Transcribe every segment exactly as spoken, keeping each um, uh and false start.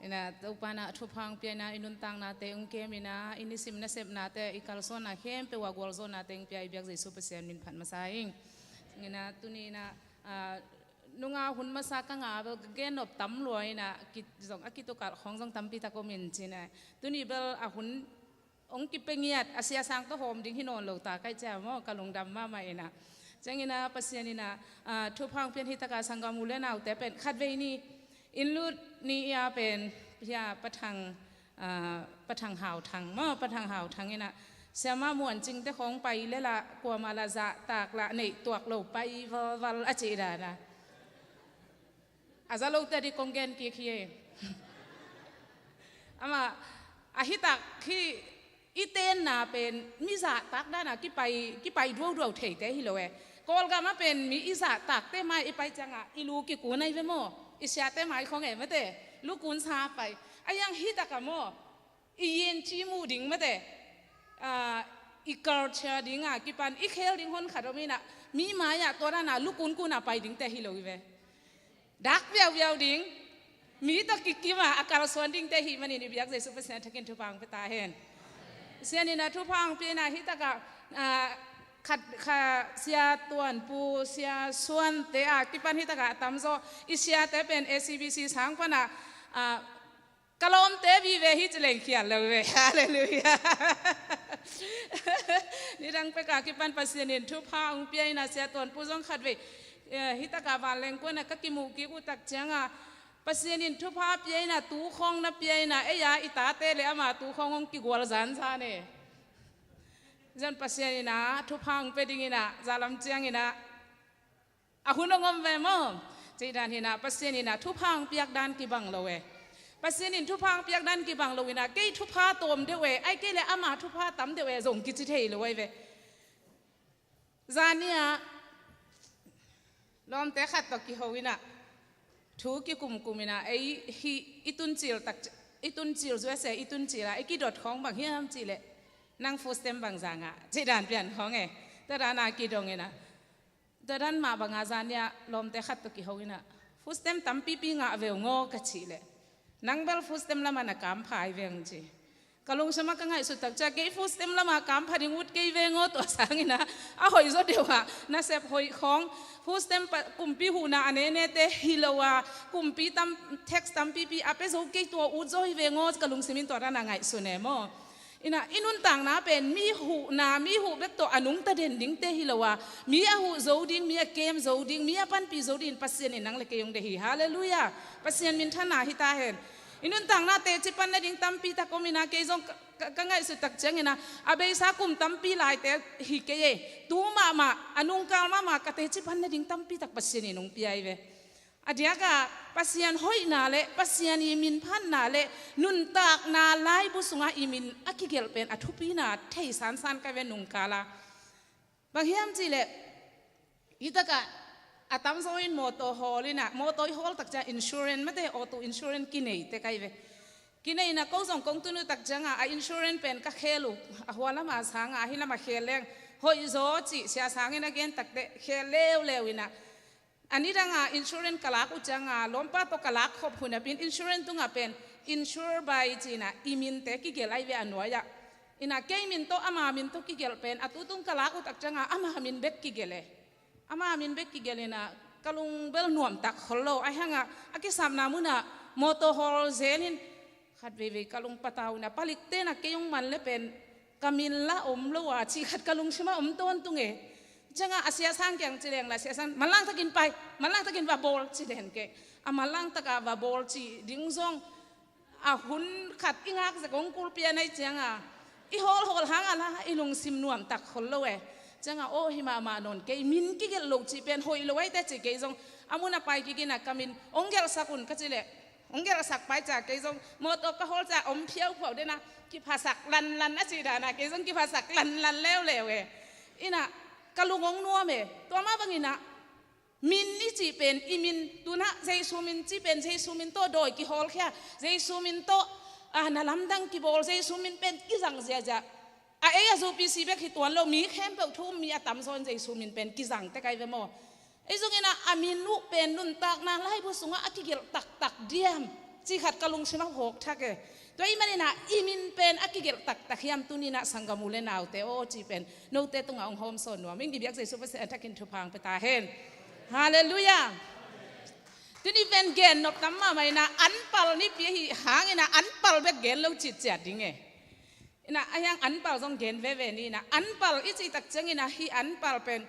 Ina Topa na thupha hong pia ina i nuntaknate hong kem ina i nisim nasepnate i kalsuanna khempeuh a gualzawhnate hong pia i biak Jesu Pasian min phat masa ing. Ina tuni ina, ah, nunga hun masa ka ngah bel ka gen nop tam lua ina ki, zong a kitukalh khawng zong tampi tak om in ci ina. Tuni bel a hun hong kipia ngiat a siasang tawh hawm ding hi nawn lo ta ka hih ciang maw ka lungdam mahmah ina. Ciang ina Pasian ina, ah, thupha hong pia in hi taka sanggam u le naute pen khatvei ni inn lut ni i a pen hia Pa Thang, ah, Pa Thang Hau Thang maw, Pa Thang Hau Thang ina siamah muancingte khawng pai le lah kuamah lah zahtak lah neih tuak lo pai valval a cih dan a. A za lote ding kong gen kik hi e. Amah a hi tak hi i tenna pen mi zahtak dana kipai, kipai duauduau theite hi lo e. Kawlgam ah pen mi i zahtakte mai i pai ciangah i lu kikun ahi ve maw? I siate mai khawng e mate lu kun sa pai. A iang hi takah maw? I yin ci muh ding mate, ah, i culture dinga kipan i khel ding hon khat om ina mi mai-ah tua dana lu kunkuna pai dingte hi lo hi ve. Dak viauviau ding mi tawh kikima a kalsuan dingte hi manin i biak Jesu Pasian thakin thupha hong pia ta hen. Sian ina thupha hong pia ina hi taka, ah, khat kha Sia Tuan Pu, Sia Suante a kipan hi taka a tamzaw i siate pen A C B C sang pana, ah, ka lawmte vive hi ci leng khial lo ve. Halleluiah. Nidang peka kipan Pasian in thupha hong pia ina Sia Tuan Pu zong khatvei, eh, hi taka vanleng kuana ka kimuh kik uh tak cianga Pasian in thupha pia ina tu khawng na pia ina ei a i tate le ama tu khawng hong kigual zanzan e. Zan Pasian ina thupha hong pia ding ina zalam ciang ina a hun hong om ve maw? Cih dan hina Pasian ina thupha hong piak dan kibang lo e. Pasian in thupha hong piak dan kibang lo ina kei thupha tawm deuh e, ai kei le ama thupha tam deuh e zong kici thei lo ai ve. Zania lawmte khat tawh kiho ina thu kikumkum ina ei hi i tuncil tak, i tuncil zuese i tuncila ei kidot khawng bang hiam cihleh nang food stamp bang zanga cih dan pian khawng e. Tua dana kidong ina Tua dan mah banga zania lawmte khat tawh kiho ina food stamp tampipi ngah veu ngaw ka cih leh nang bel food stamp lama na kampha hi veng ci. Ka lungsimah ka ngaihsut tak cia kei food stamp lama kampha ding ut kei veng aw tua sangina a hoih zaw deuha nasep hoih khawng food stamp kumpi huhna a nenete hi lo a kumpi tam tax tampipi a pe zo kei tua ut zaw hi veng aw ka lungsimin tua dana ngaihsun e maw? Ina i nuntakna pen mi huhna mi huh bek tawh a nungta den dingte hi lo a mi a huh zo ding mi a kem zo ding mi a panpih zo dingin Pasian in nang le kei hong deih hi. Halleluiah. Pasian minthanna hi ta hen. I nuntakna teci pan nading tampi tak om ina kei zong ka, ka, ka ngaihsut tak ciangina a beisa kum tampi laite hi kei e. Tu mahmah a nungkal mahmah ka teci pan nading tampi tak Pasian in hong pia hi ve. A diakah Pasian hoihna le Pasian i minphatna le nuntakna laibu sungah i min a kigelh pen a thupina thei sansan ka ve nungkala. Bang hiam cihleh hitakah a tamzaw in mawtaw hawl ina mawtaw i hawl takcia insurance mate auto insurance kinei te kai ve. Kinei ina ko zong kong tunu tak cianga a insurance pen ka khel uh a hualama sanga ahi lama khel leng hoih zaw cih sia sangin a gen takte khel leuleu ina A nidanga insurance ka lak uh cianga lawmpa tawh ka lak khop hunapin insurance tungah pen insure by cina i minte kigelh ai ve a nuai-ah. Ina kei min tawh ama min tawh kigelh pen a tutung ka lak uh tak cianga ama min bek kigelh e. Ama min bek kigelh ina ka lungbel nuamtak khol lo ai hanga a kisapna munah mawtaw hawl zelin khat veivei ka lung patau ina palik tena kei ung man le pen ka min la om lo a cih khat ka lungsimah om tawntung e. Ciangah a siasang kiang ci leng la siasang manlang takin pai, manlang takin va bawl ci den kei. A manlang takah va bawl ci ding zong a hun khat i ngak zek hong kulpia nai ciangah i hawlhawl hangah la i lungsim nuamtak khol lo e. Ciangah aw hi mahmah nawn kei min kigelh lo cih pen hoih lo aite ci kei zong a mun a pai kikina ka min hong gelhsak un ka ci leh hong gelhsak pai ca kei zong mawtaw ka hawl ca om phiauphiau dena kiphasak lanlan a cih dana kei zong kiphasak lanlan leuleu e. Ina ka lung hong nuam e. Tua mah bangina min i cih pen i min tunah Jesu min cih pen Jesu min tawh dawi kihawlkhia Jesu min tawh, ah, na lamdang kibawl Jesu min pen kizang ziazia. A ei a zupi si bek hi tuan lo mi khempeuh thu um mi a tamzaw in Jesu min pen kizang tek ai ve maw? Ei zongin a min uh pen nuntakna laibu sungah a kigelh taktak diam? Cih khat ka lungsim ah phawk thak e. Tua ahih manin ah i min pen a kigelh taktak hiam tuni-in ah sanggam u le naute aw cih pen note tungah hong hawmsawn nuam ing. I biak Jesuh Pasian a thakin thupha hong pia ta hen. Halleluiah. Tuni pen gen nop tam mahmah in ah anpal nipi ahih hangin ah anpal bek gen lo citciat ding e. In ah a hiang anpal zong gen veve ni. In ah anpal i cih tak ciangin ah hih anpal pen,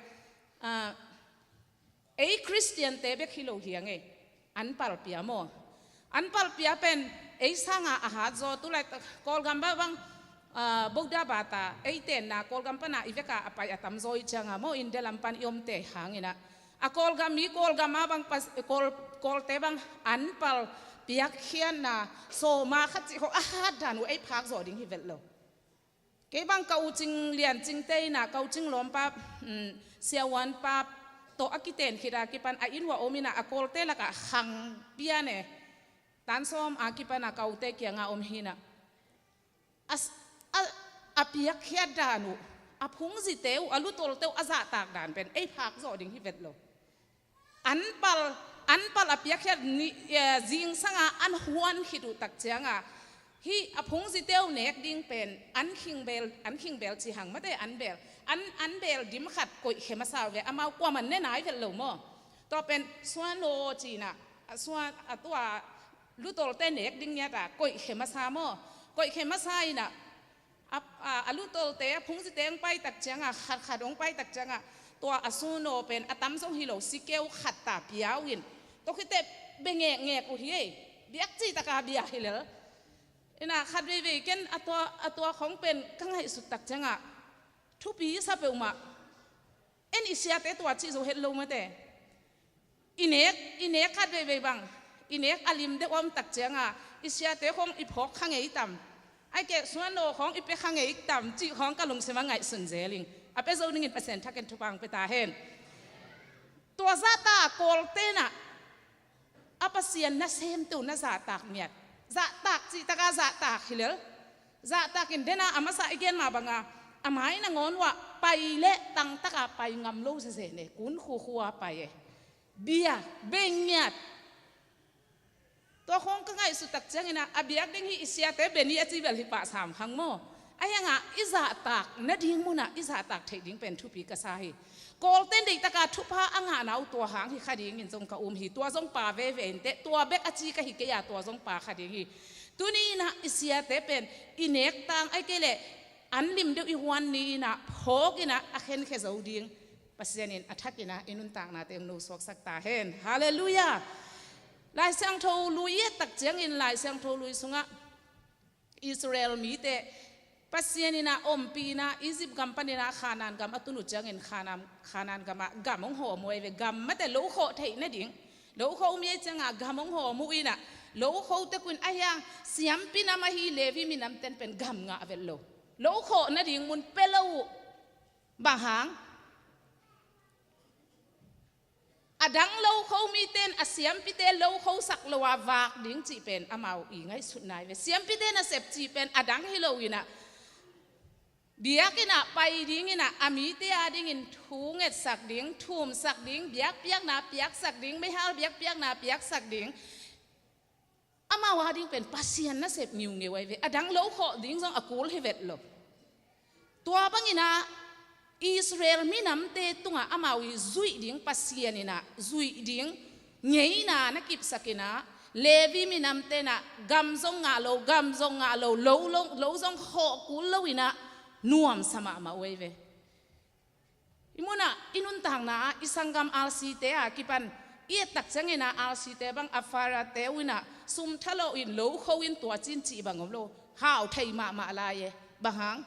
ah, ei Khristiante bek hi lo hi hang e. Anpal pia maw? Anpal pia pen ei sangin a hat zaw, tu laitak Kawlgam bang, ah, Buddha bata ei tenna Kawlgam pan ah i vek a a pai a tam zaw i ciangin maw, India lam pan i omte hangin ah a Kawlgam mi Kawlgam ah bang pas, Kawl, Kawlte bang anpal piakkhiatna sawma khat cih khawng a hat dan uh ei phak zawh ding hi vet lo. Kei bang ka u Cing Lian Cingte in ah, ka u Cing Lawm Pap, um, Sia Uan Pap tawh a kiten khit a kipan a inn uah om in ah a Kawlte lakah khang pian e. Tan sawm a kipan a ka ute kiangah om hi in ah a, a, a piakkhiat dan uh, a phungzite uh, a lutawlte uh a zahtak dan pen ei phak zawh ding hi vet lo. Anpal, anpal a piakkhiat ni, eh, zingsang a an huan khit uh tak ciangin ah hih a phungzite uh nek ding pen an khingbel, an khingbel ci hang mate, an bel, an, an bel dim khat koih khe masa uh ve, amau kuaman ne nai vet lo maw? Tua pen suan aw ci in ah, a suan, a tua lutawlte nek ding ngiat a koih khe masa maw? Koih khe masa in ah a, a, a lutawlte, a phungzite hong pai tak ciangin ah, khat khat hong pai tak ciangin ah tua a suan aw pen a tam zong hi lo, sikeu khat ta pia uh in. Tua khit teh bia ngekngek uh hi e. Biak cih tak a bia hi lel. In ah khat veivei ken a tua, a tua khawng pen ka ngaihsut tak ciangin ah thupi sa peuhmah. En i siate tua cih zo het lo mate. I nek, i nek khat veivei bang, i nek a lim deuh a om tak ciangin ah i siate khawng i phawk kha ngei tam? Ahih keh suan aw khawng i pia kha ngei tam cih khawng ka lungsim ah ngaihsun zel ing. A pia zo dingin Pasian thakin thupha hong pia ta hen. Tua zahtak a Kawlte in ah a Pasian nasemte uh na zahtak miat. Zahtak cih tak a zahtak hi lel. Zahtak in den a, a masa i gen mah bangin a mai nangawn uah pai leh tangtak a pai ngam lo zeze ne, kun khukhu a pai e. Bia, bia ngiat. Tua khawng ka ngaihsut tak ciangin ah a biak ding hi, i siate bia ni a ci bel hi pah sam hang maw? Ahi hangin ah i zahtak nading mun ah i zahtak theih ding pen thupi ka sa hi. Kawlte in deihtak a thupha a ngahna uh tua hang hi kha dingin zong ka um hi. Tua zong pha veve inteh, tua bek a ci ka hi kei a, tua zong pha kha ding hi. Tuni in ah i siate pen i nek tang ahih kei leh an lim deuh i huan ni in ah phawk in ah a khenkhia zo ding Pasian in a thak in ah i nuntaknate hong nosuaksak ta hen. Halleluiah. Lai Siangtho Lui i et tak ciangin Lai Siangtho Lui sungah Israel mite Pasian in ah ompih in ah Egypt gam panin ah Kanaan gam a tun uh ciangin Kanaan, Kanaan gam ah gam hong hawm uh ahi ve. Gam mate lo khawh theih nading, lo khawh mi ahih ciangin ah gam hong hawm uh in ah lo khawh tek uh in, ahi hang siampi nam ahi Levi minamte in pen gam ngah vet lo. Lo khawh nading mun pia lo uh. Bang hang? A dang lo kho mite in a siampite lo khosak lo a vak ding cih pen amau i ngaihsutna hi ve. Siampite in a sep cih pen a dang hi lo in ah, biakinn ah pai ding in ah, a mite a dingin thu ngetsak ding, thumsak ding, biakpiakna piaksak ding, meihal biakpiakna piaksak ding. Amau a ding pen Pasian nasep ngiungeu ahi ve. A dang lo khawh ding zong a kul hi vet lo. Tua bangin ah Israel minamte tungah amau i zuih ding Pasian in ah zuih ding ngeina na kipsak in ah, Levi minamte in ah gam zong ngah lo, gam zong ngah lo, lo, lo, lo zong khawh kul lo in ah nuamsa mahmah uh ahi ve. I munah i nuntakna ah i sanggam R C te a kipan i et tak ciangin ah R C te bang a Father te uh in ah sum tha lo in lo kho in tua cin cih bang om lo. Hau thei mahmah lai e. Bang hang?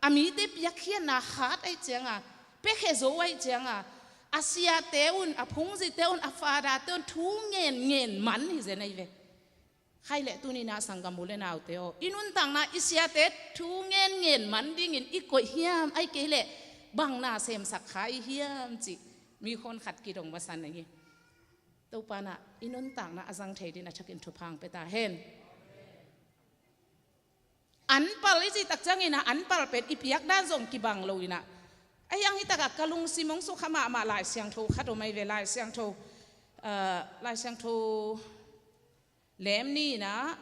A mite piakkhiatna khat ahih ciangin, piakhia zo ahih ciangin, a siate un, a phungzite un, a Father te un thu ngen ngen man hi zen ahi ve. Khai leh tuni in ah sanggam u le naute aw, i nuntakna i siate thu ngen ngen man dingin i koih hiam, ahih kei leh bang na semsak kha i hiam cih mi khawn khat kidong masa ning hi. Topa in ah i nuntakna a zang thei dingin a thakin thupha hong pia ta hen. Anpal i cih tak ciangin ah anpal pen i piak dan zong kibang lo in ah, ahi hang hi tak ah ka lungsim hong sukha mahmah Lai Siangtho khat om ahi ve. Lai Siangtho, ah, Lai Siangtho Lem ni inah,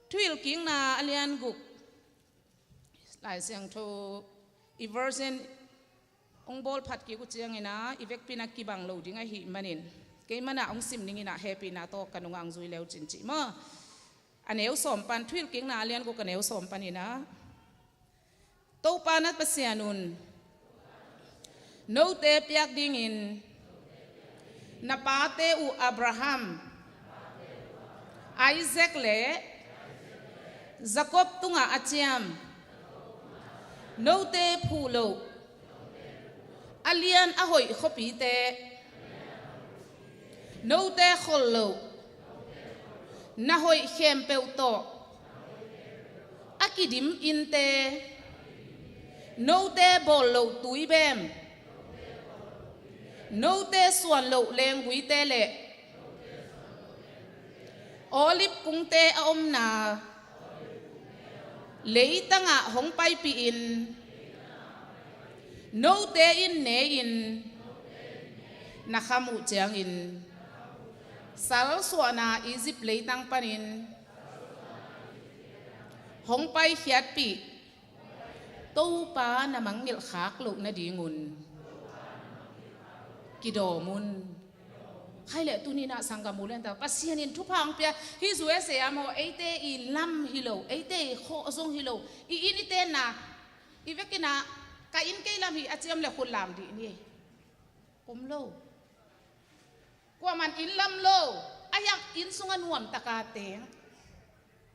Thuhilhkikna a lian guk, Lai Siangtho i version hong bawl phat kik uh ciang inah, i vekpi inah kibang lo ding ahih manin, keimah inah hong sim ning inah hehpihna tawh ka nungah hong zui le uh cin cih maw. A neu sawm pan, Thuhilhkikna a lian guk a neu sawm pan inah, Topa na Pasian un note piak dingin na pate uh Abraham, Isaac le Jacob tungah a ciam, note phuh loh, a lian a hoih khuapite, note kholh loh, na hoih khempeuh tawh a kidim innte, note bawl loh tuibem, note suan loh lengguite le olive kungte a omna leitangah hong paipihin, note in ne-in na kham uh ciangin, salsuahna Egypt leitang panin hong paikhiatpih Topa na mangngilh khak loh nadingun kidawm un. Khai leh tuni inah sanggam u leh nau, Pasian in thupha hong pia. Hih U S A ah maw, eite i lam hi lo, eite i khawh zong hi lo, i inn i tenna, i vek inah, ka inn kei lam hi a ciam le khut lam dih ni. Om lo. Kuaman inn lam lo, a hiang inn sungah nuamtaka teng.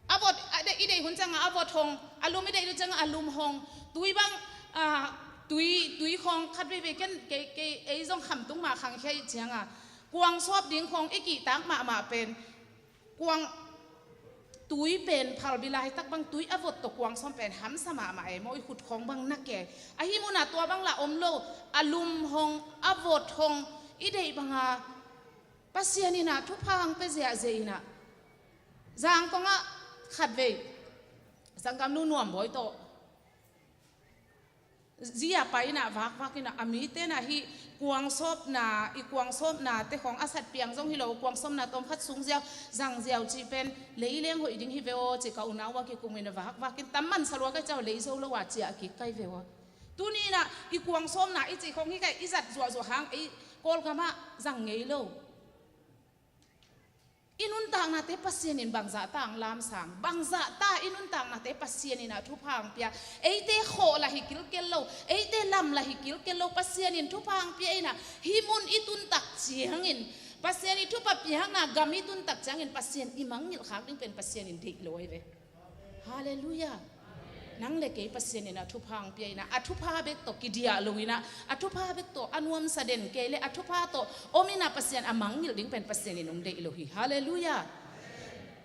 A vot, a deih, i deih hun ciangah a vot hong, a lum i deih hun ciangah a lum hong, tui bang, ah, tui, tui khawng khat veivei ken, kei, kei, ei zong khamtung mah khangkhia ih ciangah, kuang sawp ding khawng i kihtak mahmah pen, kuang tui pen phalbi laitak bang tui a vot tawh kuang sawm pen hamsa mahmah ei maw, i khut khawng bang na ke. Ahi munah tua bang lah om lo, a lum hong, a vot hong, i deih banga Pasian inah thupha hong pia ziahziah inah. Zangkongah khatvei sanggamnu Nuambawi tawh zi a pai inah vakvak inah, a mite inah hih kuang sawpna, i kuang sawpna te khawng a sat piang zong hi lo, kuang sawpna tawm khat sung ziau, zang ziau cih pen lei leng hoih ding hi ve aw, ci ka unau a kikum inah vakvak in, tam man salua kai ciau lei zo lo a ciah kik kai ve aw. Tuni inah i kuang sawpna i cih khawng hi kai, i zat zuahzuah hang ei Kawlgamah zang ngei lo. I nuntaknate Pasian in bangzahta hong lamsang, bangzahta i nuntaknate Pasian inah thupha hong pia. Eite khawh lah hi kilkel lo, eite lam lah hi kilkel lo, Pasian in thupha hong pia inah, hih mun i tuntak ciangin, Pasian i thupha piakna gam i tuntak ciangin, Pasian i mangngilh khak ding pen Pasian in deih lo ahi ve. Halleluiah. Nang le kei Pasian inah thupha hong pia inah, a thupha bek tawh kidiah lo inah, a thupha bek tawh a nuamsa den kei le, a thupha tawh om inah Pasian a mangngilh ding pen Pasian in hong deih lo hi. Halleluiah.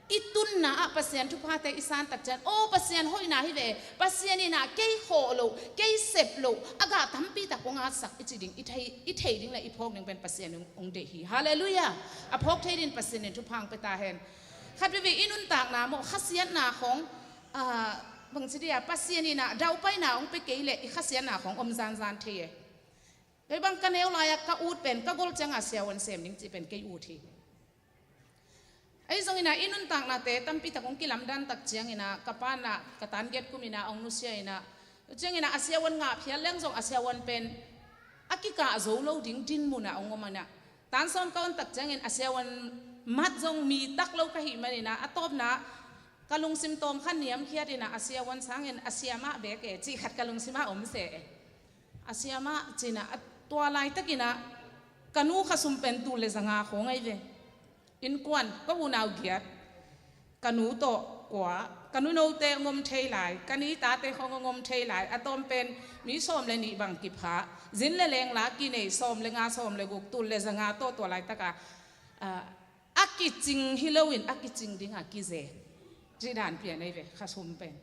I tunna ah Pasian thuphate i santak ciang, aw, Pasian hoihna hi ve, Pasian inah kei khawh lo, kei sep lo, a gah tampitak hong atsak i ci ding, i thei, i thei ding le i phawk ding pen Pasian hong, hong deih hi. Halleluiah. A phawk thei ding Pasian in thupha hong pia ta hen. Khat veivei i nuntakna maw, khasiatna khawng, ah, bangci dia, Pasian inah daupaina hong pia kei leh i khasiatna khawng om zanzan thei e. Kei bang ka neu lai-ah ka ut pen, ka gol ciangah siavuan sem ding cih pen kei ut hi. Ahi zong inah i nuntaknate tampitak hong kilamdantak ciang inah, ka pa inah ka tan giat kum inah hong nusia inah, ciang inah a siavuan ngah phial leng zong a siavuan pen a kikah zo lo ding dinmun ah hong om inah, tan sawm ka ontak ciangin a siavuan mat zong mi tak lo ka hih man inah, a tawpna ka lungsim tawm kha niamkhiat inah, a siavuan sangin a siamah bek e, cih khat ka lungsim ah om se e. A siamah ci inah, a tua laitak inah ka nu khasum pen tul le zanga khawng ahi ve. Innkuan, ka unau giat, ka nu tawh kua, ka nu note hong om thei lai, ka ni tate khawng hong om thei lai, a tawm pen mi sawm le nih bang kipha, zin le leng la kinei, sawm le nga, sawm le guk, tul le zanga tawh tua laitaka, ah, a kicing hi loin a kicing dinga kize. Cih dan pian ahi ve, khasum pen.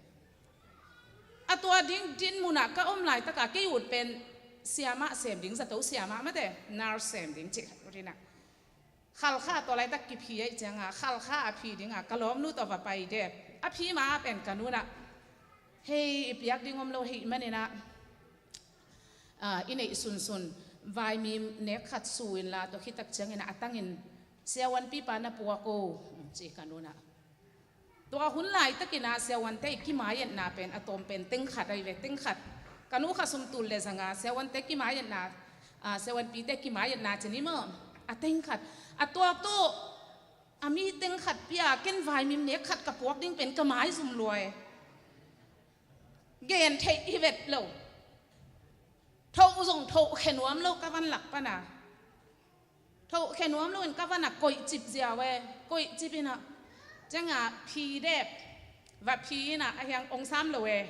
A tua ding dinmun ah ka om laitaka kei ut pen siamah sem ding, zato siamah mate, nurse sem ding cih khat ut inah. Khalkha tua laitak kiphi ahih cianga, Khalkha a phi dinga ka lawmnu tawh va pai dep. A phi ma pen ka nu inah, hei, i piak ding om lo ahih man inah, ah, i neih sunsun vaimim nek khat su inla, tua khit tak ciang inah a tangin Siavuanpipa na puak o, ci ka nu in ah. Tua hun laitakin ah siavuante i kimaietna pen a tawm pen teng khat ahi ve, teng khat. Ka nu kha sum tul le zanga siavuante kimaietna, a, siavuanpite kimaietna ci ni maw, a teng khat. A tuak tu a mi teng khat pia, ken vaimim nek khat ka puak ding pen ka maizum lua e. Gen theih hi vet lo. Thoh zong thoh khe nuam lo ka van lak pana. Thoh khe nuam lo in ka van a koih cip ziau e. Koih cip in ah, cianga phi dep, va phi in ah, a hiang ong sam lo e.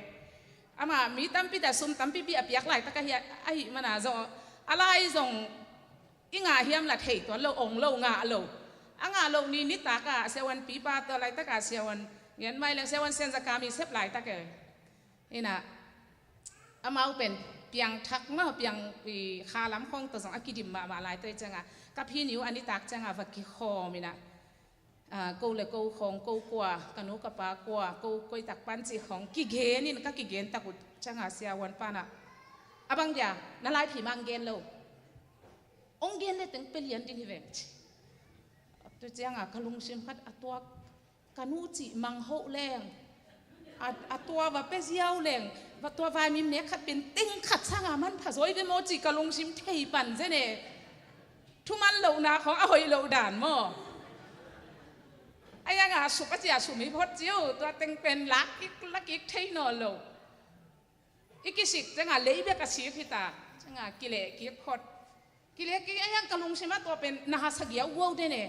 Ama mi tampi ta sum tampipi a piak laitak ahi, ahi mana zong a lai zong i ngah hiam la thei tuan lo, ong lo, ngah lo. A ngah lo ni nitak ah siavuanpipa tua laitak ah siavuan ngen mai leng siavuan sianzaka mi sep laitak e. In ah amau pen piangthak maw, piang i kha lam khawng tawh zong a kidim mahmah laitak cianga ka phi ni uh a nitak cianga va kikhawm in ah, a, ko le ko khawng, ko kua, ka nu ka pa kua, ko koi tak pan ci khawng kigen in ka kigen tak uh cianga siavuanpa in ah, a bang dia na laiphi mah gen lo. Ong gen le teng pia lian ding hi veng ci. Tu cianga ka lungsim khat a tuak, ka nu cih mang hoh leng, a, a tua va pia ziau leng, va tua vaimim nek khat pen teng khat sanga manpha zaw hi ve maw ci ka lungsim thei pan zen e. Thuman lohna khawng a hoih loh dan maw. A hianga suk a cia sum hi phot ci uh, tua teng pen lak kik, lak kik thei nawn lo. I kisik cianga lei bek a sik hita, cianga kileh kik phot. Kileh kik a hiang ka lungsima tua pen na hasa giau guau den e.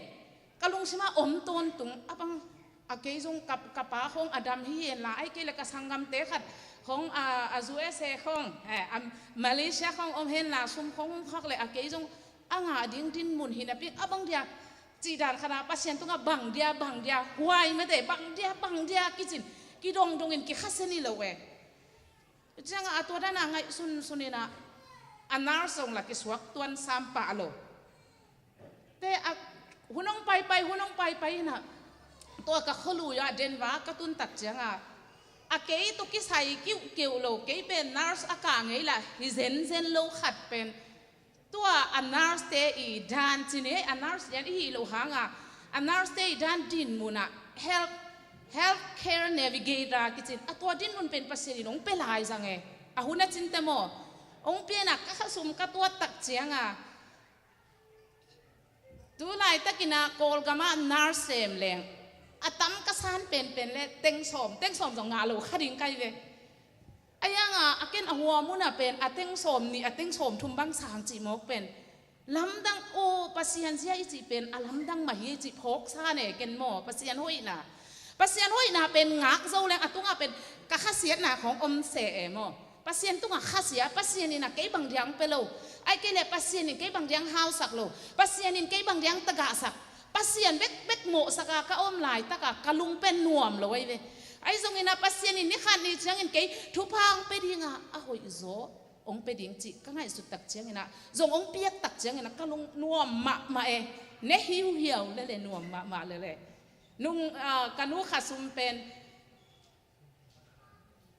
Ka lungsima om tawntung a bang, a kei zong ka, ka pa khawng a dam hi henla, ai kei le ka sanggamte khat khawng a, a U S A khawng, eh, a Malaysia khawng om henla, sum khawng hong khak le a kei zong a ngah ding dinmun hi napi a bang dia cih dan khat a Pasian tungah bang dia, bang dia, huai mate, bang dia, bang dia kicin, kidongdongin kikhasiat ni lo e. Ciangah a tua dana ngaihsunsun inah a nurse zong la kisuak tuan sam pah lo. Te a hun hong paipai, hun hong paipai inah tua ka khualui ah Denver ka tuntak ciangah a kei tawh kisai kiuhkeuh lo, kei pen nurse a kah ngei lah hi zenzen lo khat pen tua a nurse te i dan ci ni, a nurse lian i hih loh hanga a nurse te i dan dinmun ah health, health care navigator kicin a tua dinmun pen Pasian in hong pia lai zang e. A hun a cinte maw hong pia inah ka khasum ka tuat tak cianga tu laitakin ah Kawlgam ah nurse sem leng a tam ka san penpen le teng sawm, teng sawm zong ngah lo kha ding kai ve. A hiangah a ken a huam unah pen a teng sawm nih, a teng sawm thum bang sang cih mawk pen lamdang aw, Pasian zia i cih pen a lamdang mah hi cih phawk sa ne ken maw. Pasian hoihna, Pasian hoihna pen ngak zo leng a tungah pen ka khasiatna khawng om se e maw. Pasian tungah khasia, Pasian inah kei bang diang pe lo, ai kei le Pasian in kei bang diang hausak lo, Pasian in kei bang diang tagahsak, Pasian bekbek mawhsaka ka om laitaka ka lung pen nuam lo ahi ve. Ahi zonginah Pasian in ni khat ni ciangin kei thupha hong pia dinga a hoihzaw hong pia ding cih ka ngaihsut tak cianginah zong hong piak tak cianginah ka lung nuam mahmah e. Ne hiuhiau lele, nuam mahmah lele. Nung, ah, ka nu khasum pen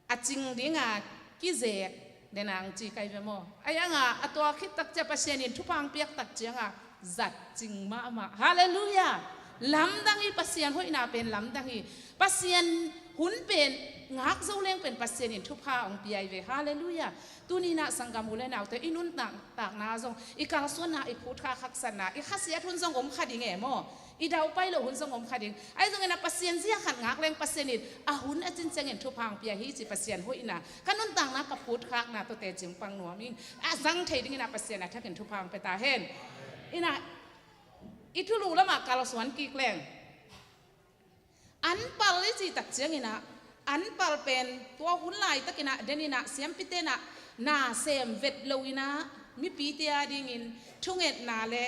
a cing dinga kizek denang ci kai ve maw. A hianga a tua khit tak cia Pasian in thupha hong piak tak cianga zat cing mahmah. Halleluiah. Lamdang hi, Pasian hoihna pen lamdang hi. Pasian hun pen ngak zo leng pen Pasian in thupha hong pia hi ve. Halleluiah. Tuninah sanggam u le naute i nuntakna zong, i kalsuanna, i phutkhak haksatna, i khasiat hun zong om kha ding e maw. I daupai loh hun zong om kha ding. Ahi zonginah Pasian zia khat ngak leng Pasian in a hun a cin ciangin thupha hong pia hi ci Pasian hoihna ka nuntakna, ka phutkhakna tawh teci hong pang nuam ing. A zang thei dinginah Pasian a thakin thupha hong pia ta hen. Inah i thulu lamah kalsuan kik leng anpal i cih tak cianginah anpal pen tua hun laitakinah deninah siampite inah na sem vet loinah mipite a dingin thungetna le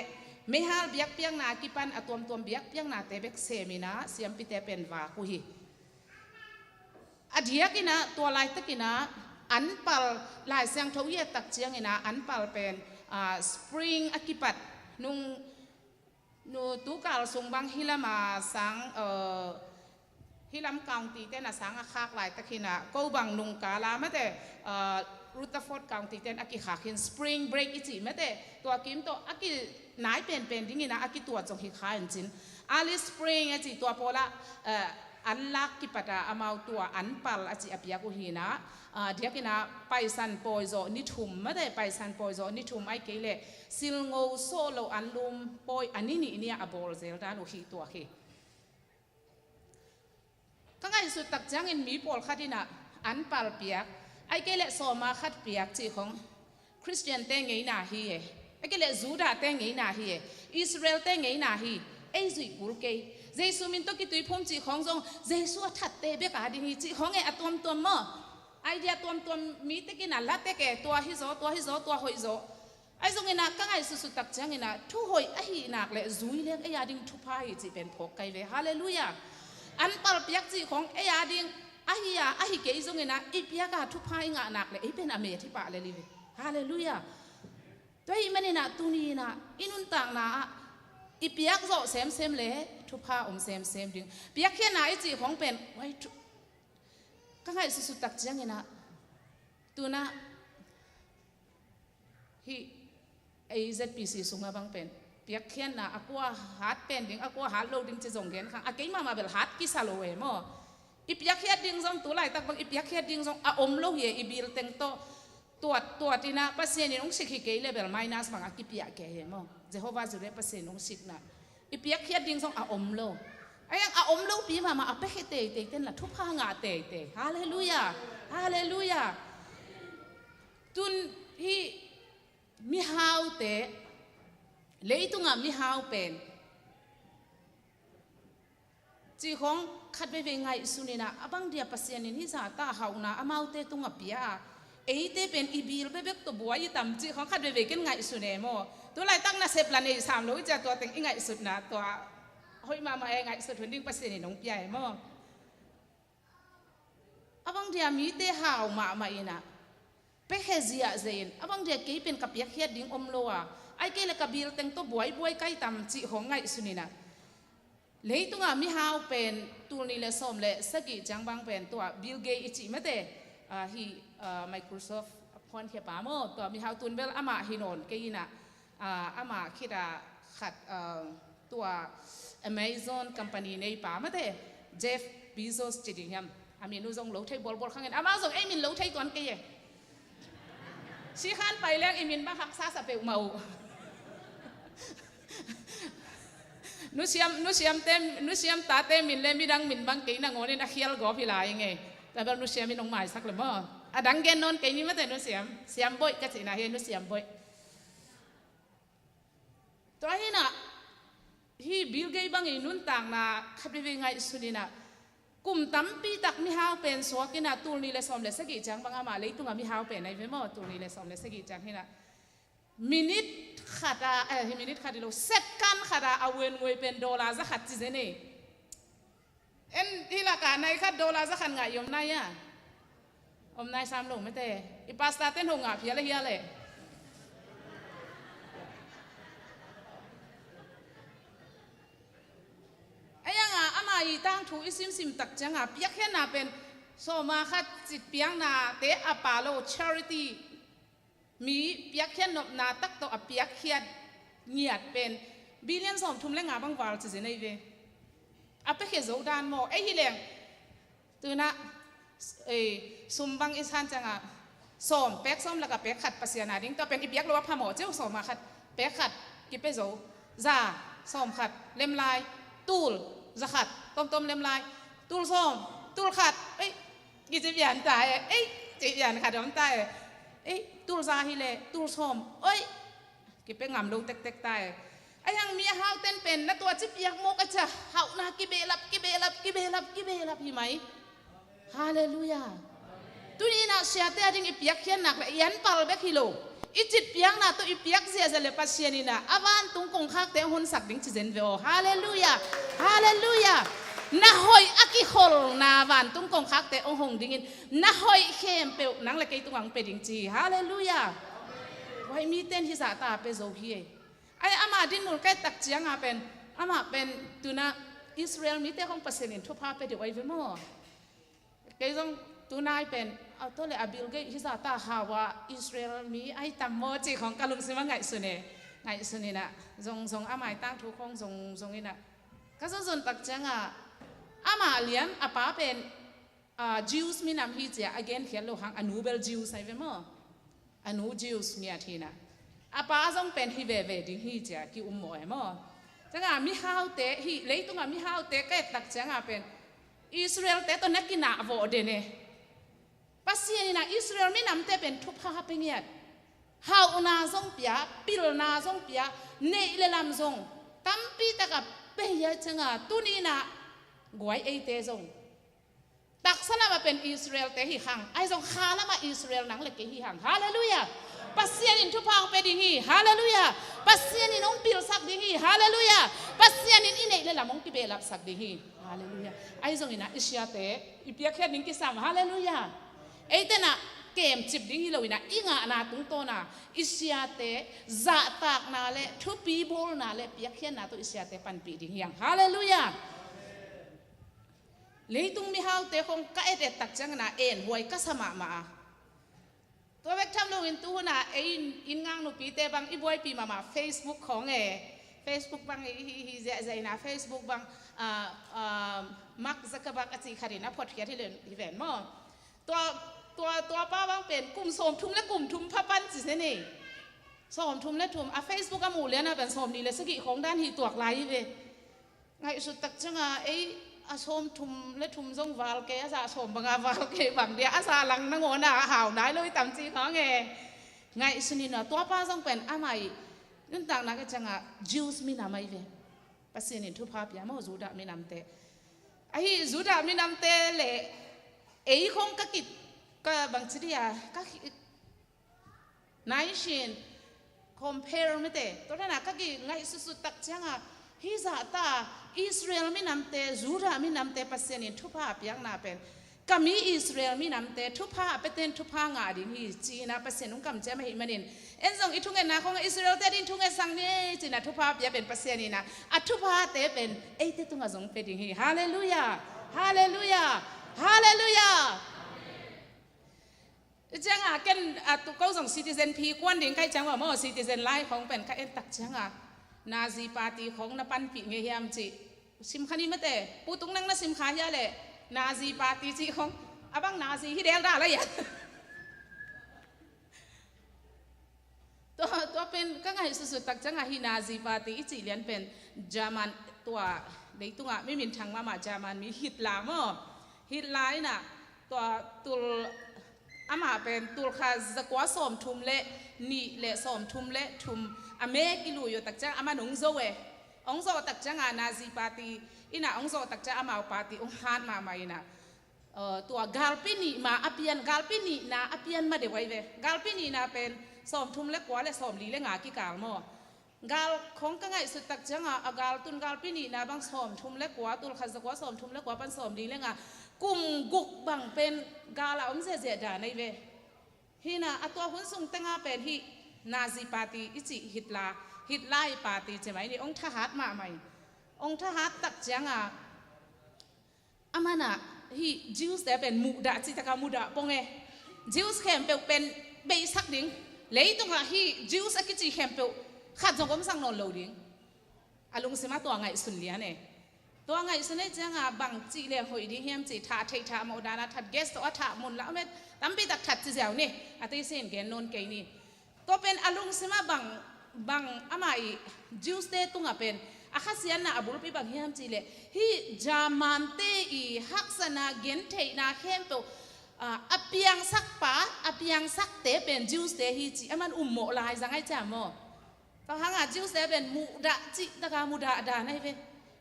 meihal biakpiakna kipan a tuamtuam biakpiaknate bek seminah siampite pen vak uh hi. A diakinah tua laitakinah anpal Lai Siangtho i et tak cianginah anpal pen, ah, spring a kipat nung nu tukal sung bang hilam a sang, eh, hilam county ten a sang a khak laitakinah ko bang nungkala mate, eh, Rutherford County ten a kikhak hin spring break i cih mate tua kim tawh a ki nai penpen dingin ah a kituat zong hi kha in cin. Alice Springs a cih tua pawlah, eh, an lak kipata amau tua an pal a cih a piak uh hi in ah, ah, diakin ah Paisan pawi zawh ni thum mate, Paisan pawi zawh ni thum ahih kei leh silngo sawh lo an lum pawi a ni nih ni-ah a bawl zel dan uh hi tua hi. Ka ngaihsut tak ciangin mi pawlkhat in ah an pal piak, ahih kei leh sawma khat piak cih khong Khristiante ngeina hi e, ahih kei leh Judahte ngeina hi e, Israelte ngeina hi, ei zuih kul kei. Jesu min tawh kituiphum cih khong zong Jesu a thatte bek a ding hi cih khong e, a tuamtuam maw? Idea tuamtuam mi tekin a la tek e, tua hi zaw, tua hi zaw, tua hoih zaw. Ahi zongin ah ka ngaihsutsut tak ciangin ah thuhoih ahih nak leh zui leng ei a ding thupha hi cih pen phawk kai ve. Halleluiah. An pal piak cih khong ei a ding ahi a, ahi kei zongin ah i piak a thupha i ngah nak leh ei pen a met hi pah lel hi ve. Halleluiah. Tua ahih manin ah tuni in ah i nuntakna ah i piak zawh semsem leh thupha om semsem ding. Piakkhiatna i cih khong pen, wai thu-, ka ngaihsutsut tak ciangin ah tu-in ah hih ei Z P C sungah bang pen piakkhiatna a kua hat pen ding, a kua hat lo ding ci zong gen khang. A kei mahmah bel hat kisa lo e maw. I piakkhiat ding zong tu laitak bang i piakkhiat ding zong a om lo hi e, i bil teng tawh tuat, tuat in ah Pasian in hong sik hi kei leh bel minus bang a kipiah kei hi e maw. Jehovah Jireh Pasian in hong sikna i piakkhiat ding zong a om lo. Ahi hang a om lopi mahmah a piakhia teitei ten lah thupha ngah teitei. Halleluiah. Halleluiah. Tun hih mihaute, leitungah mihau pen cih khong khat veivei ngaihsun in ah, a bang dia Pasian in hih zahta hauhna amaute tungah pia a, eite pen i bil bekbek tawh buai i tam cih khong khat veivei ken ngaihsun e maw. Tu laitak nasep lah nei sam lo i ci a, tua teng i ngaihsutna tua hoih mahmah e, ngaihsut hun ding Pasian in hong pia e maw. A bang dia mite hau mahmah in ah piakhia ziahziah in, a bang dia kei pen ka piakkhiat ding om lo a, ahih kei leh ka bil teng tawh buaibuai kai tam cih khong ngaihsun in ah, leitungah mihau pen tul nih leh sawm leh sagih ciang bang pen tua Bill Gates i cih mate, ah, hih, ah, Microsoft a phuankhia pa maw, tua mihau tun bel amah hi nawn kei in ah, ah, amah khit ah khat, ah, tua Amazon company neipa mate, Jeff Bezos ci ding hiam, a min uh zong lo thei bualbual khang in, amah zong ei min lo thei tuan kei e. Sikhan pai leng i min bang haksa sa peuhmah uh. Nusiam, nusiamte, nusiam tate min leh midang min bang kei nangawn in a khial gawp hi lai ing e. Tua bel nusiam in hong maisak leh maw. A dang gen nawn kei ni mate, nusiam. Siam Boih ka cihna hi, nusiam Boih. Tua hi in ah hih Bill Gates bang i nuntakna khat veivei ngaihsun in ah, kum tampi tak mihau pen suak in ah tul nih leh sawm leh sagih ciang bang amah leitungah mihau pen ahi ve maw, tul nih leh sawm leh sagih ciang hi in ah. Minute khat a, eh, minute khat hi lo, second khat a, a uenguai pen dollar za khat ci zen e. En hih lakah nai khat dollar za khat ngah i om nai a? Om nai sam lo mate. I pastor ten ho ngah phial a hia leh. Ahi hang a, ama i tangthu i simsim tak ciang a, piakkhiatna pen sawma khat cih piaknate a pa lo, charity. Mi piakkhiat nopna tak tawh a piakkhiat ngiat pen billion sawmthum leh nga bang val ci zen ahi ve. A piakhia zo dan maw, ei hi leng. Tu-in ah, eh, sum bang i san ciang a, sawm, pek sawm lakah pek khat Pasian a ding, tua pen i piak loh a phamawh ci uh, sawma khat, pek khat kipia zo, za, sawm khat, lemlai, tul, za khat, tomtom lemlai, tul sawm, tul khat, ei, kici pian ta e, ei, ci pian khat om ta e, ei, tul za hi leh, tul sawm, oi, kipia ngam lo tektek ta e. Ahi hang mihauten pen na tua ci piak maw ka ci a, hauhna kibehlap, kibehlap, kibehlap, kibehlap hi mai. Halleluiah. Tuni in ah siate a ding i piakkhiat nak leh i anpal bek hi lo. I cih piakna tawh i piak ziahziah leh Pasian in ah a vantung kongkhakte hong honsak ding ci zen ve aw. Halleluiah. Halleluiah. Na hoih a kikholna vantung kongkhakte hong hong dingin, na hoih khempeuh nang leh kei tungah hong pia ding ci hi. Halleluiah. Tua hi, mite in hih zahta pia zo hi e. Ahi, amah dinmun ka et tak ciang a pen, amah pen tu-in ah Israel mite khong Pasian in thupha pia deuh ahi ve maw. Kei zong tu nai pen, a tua leh a Bill Gates hih zahta hau a Israel mi ahi tam maw cih khong ka lungsim ah ngaihsun e. Ngaihsun inah, zong zong amah i tangthu khawng zong zong inah, ka zon zon tak ciangah, amah lian a pa pen, ah, Jews minam hi cia a genkhiat loh hang, a nu bel Jews ahi ve maw. A nu Jews ngiat hi inah, a pa zong pen hi veve ding hi cia ki-um mawh e maw. Ciangah mihaute hi, leitungah mihaute ka et tak ciangah pen Israelte tawh na kinah vawh den e. Pasian inah Israel minamte pen thupha pia ngiat. Hauhna zong pia, pilna zong pia, neih le lam zong tampi takah pia hi a, ciangah tuni inah guai eite zong taksa lamah pen Israelte hi hang, ahi zong kha lamah Israel nang le kei hi hang. Halleluiah. Pasian in thupha hong pia ding hi. Halleluiah. Pasian in hong pilsak ding hi. Halleluiah. Pasian in i neih le lam hong kibehlapsak ding hi. Halleluiah. Ahi zong inah i siate i piakkhiat ding kisam. Halleluiah. Eite nah kemcip ding hi lo inah, i ngahna tungtawn a i siate zahtakna le thupi bawlna le piakkhiatna tawh i siate panpih ding hi hang. Halleluiah. Leitung mihaute khawng ka et et tak ciangin ah enhuai ka sa mahmah a. Tua bek tham loin tuhun ah ei inn, inn ngang nupite bang i buaipih mahmah Facebook khawng e. Facebook bang i, i, i ziahziah inah Facebook bang, ah, ah, Mark Zuckerberg a cih khat in a photkhiat hi len, hi ven maw. Tua, tua, tua pa bang pen kum sawmthum le kum thum pha pan ci se ni. Sawmthum le thum, a Facebook a muh lian ah pen sawmnih le sagih khawng dan hi tuak lai hi ve. Ngaihsut tak ciangah ei a sawmthum le thum zong val kei, a za sawm banga val kei bang dia, a za lang nangawn ah a hau nai lo i tam ci khawng e. Ngaihsun inah tua pa zong pen amah i nuntakna ka ciangah Jews minam ahi ve. Pasian in thupha pia maw, Judah minamte. Ahi Judah minamte le ei khawng ka kit, ka bangci dia, ka ki, naisin compare mite. Tua dan ah ka ki ngaihsutsut tak ciangah, hih zahta Israel minamte, Judah minamte Pasian in thupha a piakna pen, ka mi Israel minamte thupha a piaten thupha ngah ding hi ci-in ah Pasian hong kamciam ahih manin, en zong i thungetna khawngah Israelte adingin thungetsak ni ci-in ah thupha a pia pen Pasian inah, a thuphate pen eite tungah zong pia ding hi. Halleluiah. Halleluiah. Halleluiah. Ciangah ken a tu ko zong citizen phi kuan ding ka hih ciangah maw, citizen lai khawng pen ka en tak ciangah, Nazi party khawng na panpih ngei hiam cih sim kha ni mate. Pu Tung nang na sim kha hia leh, Nazi party cih khawng, a bang Nazi hi del dah lai a. Tua, tua pen ka ngaihsutsut tak ciangah hih Nazi party i cih lian pen German, tua leitungah mi minthang mahmah German mi Hitler maw. Hitler inah tua tul, amah pen tul khat zakua sawmthum le nih le sawmthum le thum a me kiluh uh tak ciang amah in hong zo e. Hong zawh tak ciangah Nazi party inah hong zawh tak ciang amau party hong hat mahmah inah, eh, tua galpi nih ma a pian, galpi nihna a pian ma deuh ahi ve. Galpi nihna pen sawmthum le kua le sawmli le nga kikal maw. Gal khawng ka ngaihsut tak ciangah a gal tun galpi nihna bang sawmthum le kua, tul khat zakua sawmthum le kua pan sawmli le nga, kum guk bang pen gal a om ziahziah dan ahi ve. Hi inah a tua hun sung tengah pen hih Nazi party i cih Hitler, Hitler i party ci mai ni, hong thahat mahmah in. Hong thahat tak ciangah, amah inah hih Jews te pen muhdah cih takah muhdah pong e. Jews khempeuh pen beisak ding. Leitungah hih Jews a kici khempeuh khat zong omsak nawn lo ding. A lungsimah tua ngaihsun lian e. Tua ngaihsun e ciangah bang cih leng hoih ding hiam cih, thah theih thah mawh dan a that, gas tawh a thah mun lah om e, tampi tak that ci ziau ni. A tei sin gen nawn kei ni. Tua pen a lungsimah bang, bang amah i Jews te tungah pen a khasiatna a bulpi bang hiam cih leh, hih German te i haksatna gentheihna khempeuh, ah, a piangsak pa, a piangsak te pen Jews te hi cih amah in ummawh lai zang ahi ciang maw. Tua hangah Jews te pen muhdah cih takah muhdah dan ahi ve.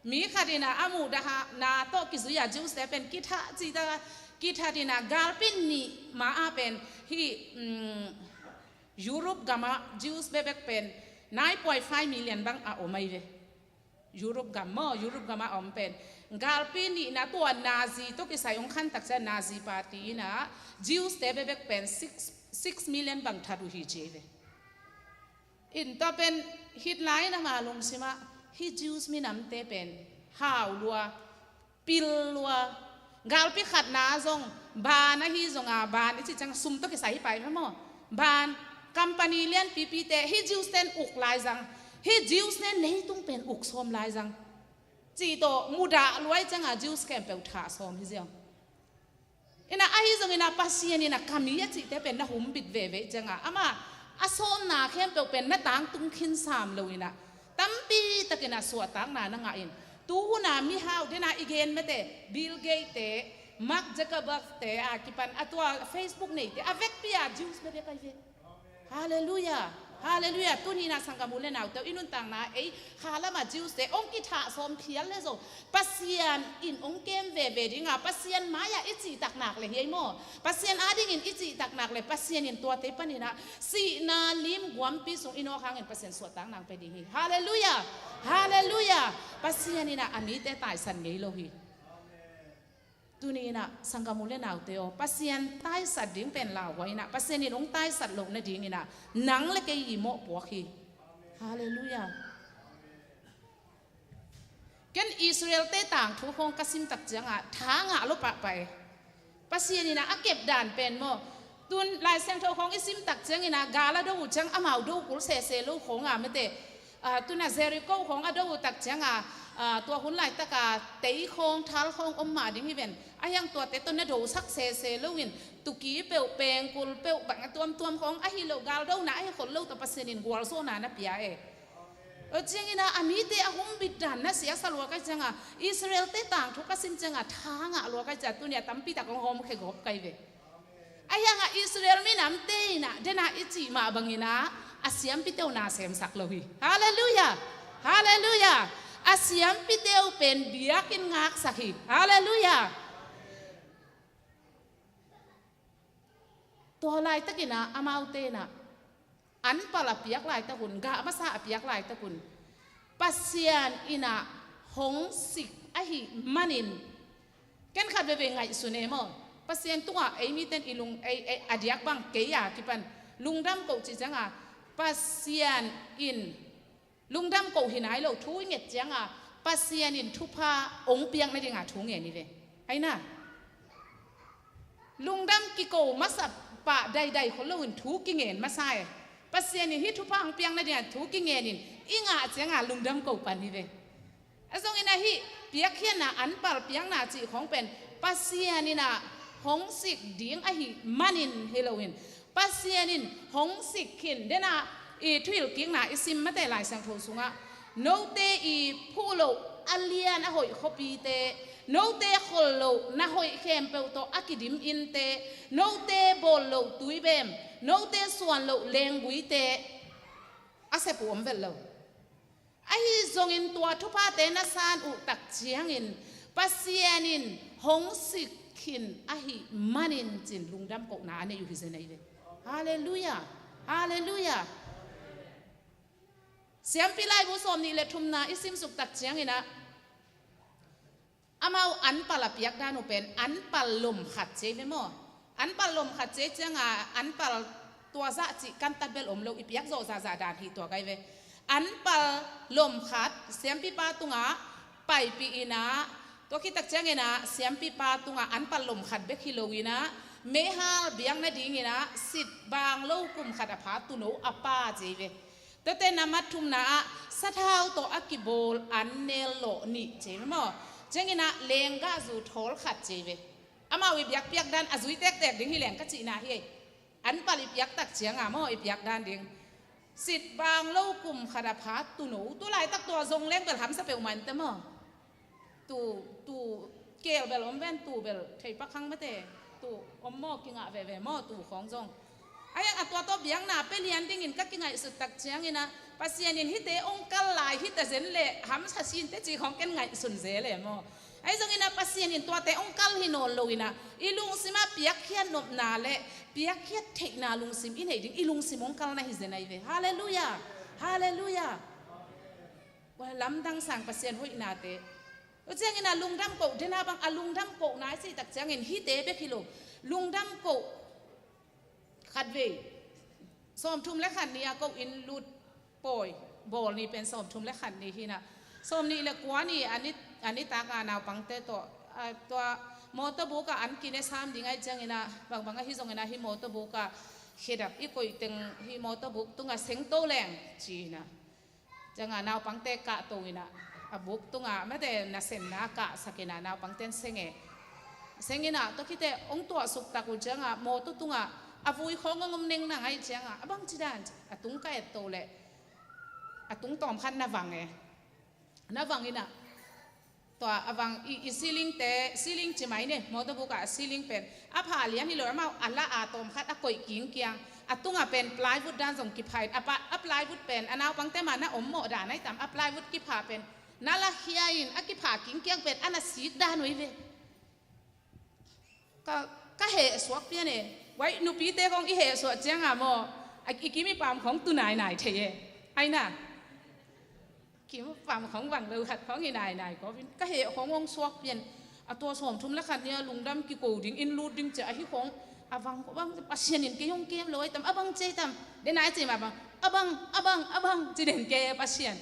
Mi khat inah a muhdah na tawh kizui-a Jews te pen kithah cih takah kithah inah galpi nih ma-ah pen hih, um, Europe gamah Jews bekbek pen nine point five million bang a om ahi ve. Europe gam maw, Europe gamah a om pen galpi nihna tua Nazi tawh kisai hong khan tak ciang Nazi party inah Jews te bekbek pen six, six million bang that uh hi ci ahi ve. In tua pen Hitler in ama lungsimah hih Jews minamte pen hau lua, pil lua, galpi khatna zong ban ahi zonga, ban i cih ciang sum tawh kisai hi pai maw, ban Company lianpipite hih Jews ten uk lai zang, hih Jews ten leitung pen uk sawm lai zang, cih tawh mudah luai cianga Jews khempeuh thah sawm hi ziau. Ina ahi zongina Pasian ina ka mi a cihte pen na humbit veve cianga ama a sawmna khempeuh pen na tangtung khin sam lo ina tampi takina suahtakna na ngah in. Tuhuna mihau dena i gen mete Bill Gates te, Mark Zuckerberg te a kipan a tua Facebook neite a vekpi a Jews na bek ai ve. Halleluiah. Halleluiah. Tunina sanggam u le naute i nuntakna ei khalama Jews te ong kithah sawm khial le zong Pasian in ong kem veve dinga Pasian mai-ah i cihtak nak le hi ei maw? Pasian adingin i cihtak nak le Pasian in tuate panina sihna lim guampi sung i nawk hangin Pasian suahtak nang pe ding hi. Halleluiah. Halleluiah. Pasian ina a mite taisan ngei lo hi. Tuni ina sanggam u le naute aw, Pasian taisat ding pen lauhuai ina Pasian in ong taisat loh nading ina nang le kei i mawh puak hi. Halleluiah. Ken Israel te tangthu khawng ka simtak cianga tha ngah lo pahpah e. Pasian ina a kep dan pen maw? Tun Lai Siangtho khawng i simtak ciangina gal a do uh ciang amau do kul sese lo khawnga mete. Tuna Jericho khawng a do uh tak cianga tua hun laitaka tei khawng thal khawng om mah ding hi ven. A hiang tuate tawh na dosak sese loin tuki peuh pengkul peuh bang a tuamtuam khawng ahi lo gal dona ahi khol lo tawh Pasian in gualzawhna na pia e. Ciangina a mite a humbit dan na siasa luakai cianga Israel te tangthu ka sim cianga tha ngah luakai cia tunia tampitak hong hawmkhe gawp kai ve. A hianga Israel minamte ina dena i cih mah bangina a siampite uh na semsak lo hi. Halleluiah. Halleluiah. A siampite uh pen biakinn ngaksak hi. Halleluiah. Tua laitakina amaute ina anpal a piak laitakun gah masa a piak laitakun Pasian ina hong sik ahi manin ken khat veve ngaihsun e maw? Pasian tungah ei miten i lung ei, ei a diak bang kei a kipan lungdam koh cih cianga Pasian in lungdam koh hi nai lo thu i nget cianga Pasian in thupha ong piak nadinga thu ngen i ve. Aina lungdam kiko masa pah daidai khol loin thu kingen masa e. Pasian in hih thupha hong piak nadinga thu kingen in i ngah cianga lungdam koh pan hi ve. A zongin ahi piakkhiatna anpal piakna cih khawng pen Pasian ina hong sik ding ahi manin hi loin Pasian in hong sik khin dena i thuhilhkikna i sim mate Lai Siangtho sungah note i phuh loh a lian a hoih khuapite note khol loh na hoih khempeuh tawh a kidim innte note bawl loh tuibem note suan loh lengguite a sep uh om vel lo. Ahi zongin tua thuphate na san uh tak ciangin Pasian in hong sik khin ahi manin cin lungdam kohna a nei uh hi zen ahi ve. Halleluiah. Halleluiah. Siampi laibu sawm nih le thumna i simsuk tak cianginah amau anpal a piak dan uh pen anpal lom khat ciai ve maw? Anpal lom khat ciai cianga anpal tua zah cih kantat bel om lo i piak zawh zahzah dan hi tua kai ve. Anpal lom khat siampipa tungah paipih inah tua khitak cianginah siampipa tungah anpal lom khat bek hi lo inah meihal biak nadinginah sit bang lo kum khat a pha tuno a pa ciai ve. Tuate nambat thumna ah sathau tawh a kibawl an nel lawh nih ciai ve maw? Cianginah lenggahzu thawl khat ciai ve. Amau i biakpiak dan a zui tektek ding hi leng ka cihna hi ei. Anpal i piak tak cianga maw i piak dan ding. Sit bang lo kum khat a pha tuno tu laitak tua zong leng bel hamsa peuhmah inte maw? Tu, tu, kel bel om ven tu bel theipak hang mate. Tu om maw kingah veve maw tu khawng zong. A hiang a tua tawh biakna pia lian dingin ka kingaihsut tak cianginah Pasian in hihte ong kal lai hita zen leh hamsa sinte ci khawng ken ngaihsun ze le maw? Ahi zonginah Pasian in tuate ong kal hi nawn loinah i lungsimah piakkhiat nopna le piakkhiat theihna lungsim i neih ding i lungsim ong kal na hi zen ahi ve. Halleluiah. Halleluiah. Lamdang sang Pasian hoihnate. Tua ciangin a lungdam koh dena bang a lungdam kohna i cihtak ciangin hihte bek hi lo. Lungdam koh khatvei sawmthum le khat ni a koh in lut pawi bawl ni pen sawmthum le khat ni hinah sawmnih le kua ni a ni, a nitak a naupangte tawh tua mawtawbuk ah an kine sam ding ahi cianginah bangbang ahi zonginah hih mawtawbuk ah khedap i koih teng hih mawtaw buk tungah seng to leng ci-in ah, ciangah naupangte kahto in ah, a buk tungah mate nasemna kahsak in ah naupangte in seng e. Seng in ah tua khit teh hong tuahsuk tak uh ciangah mawtaw tungah a vui khawng hong om neng na ngaih ciangah, a bangci dan, a tung ka et to leh a tung tawmkhat na vang e. Na vang in ah, tua a vang i, i ceiling te, ceiling ci mai ni, mawtaw buk ah a ceiling pen a pha lian hi lo, amau a la a tawmkhat a koih kingkiang, a tungah pen plywood dan zong kipha in, a pa, a plywood pen a naupangte mah na om mawh dan ahi tam, a plywood kipha pen na la khia in a kipha kingkiang pen a na sik dan uh hi ve. Ka, ka heh suak pian e. Vai, nupite khawng i heh suak ciangah maw, a, i kim i pam khawng tu nainai thei e. Ai na, kim i pam khawng vang lo khat khawng hi nainai ko. Ka heh khawng hong suak pian. A tua sawmthum le khat ni-a lungdam kiko ding, inn lut ding ci-a, ahi khawng a vang, vang, Pasian in kei hong kem lo ahi tam, a bang ci ahi tam. Den a i ci mah bang, a bang, a bang, a bang ci den kei e Pasian.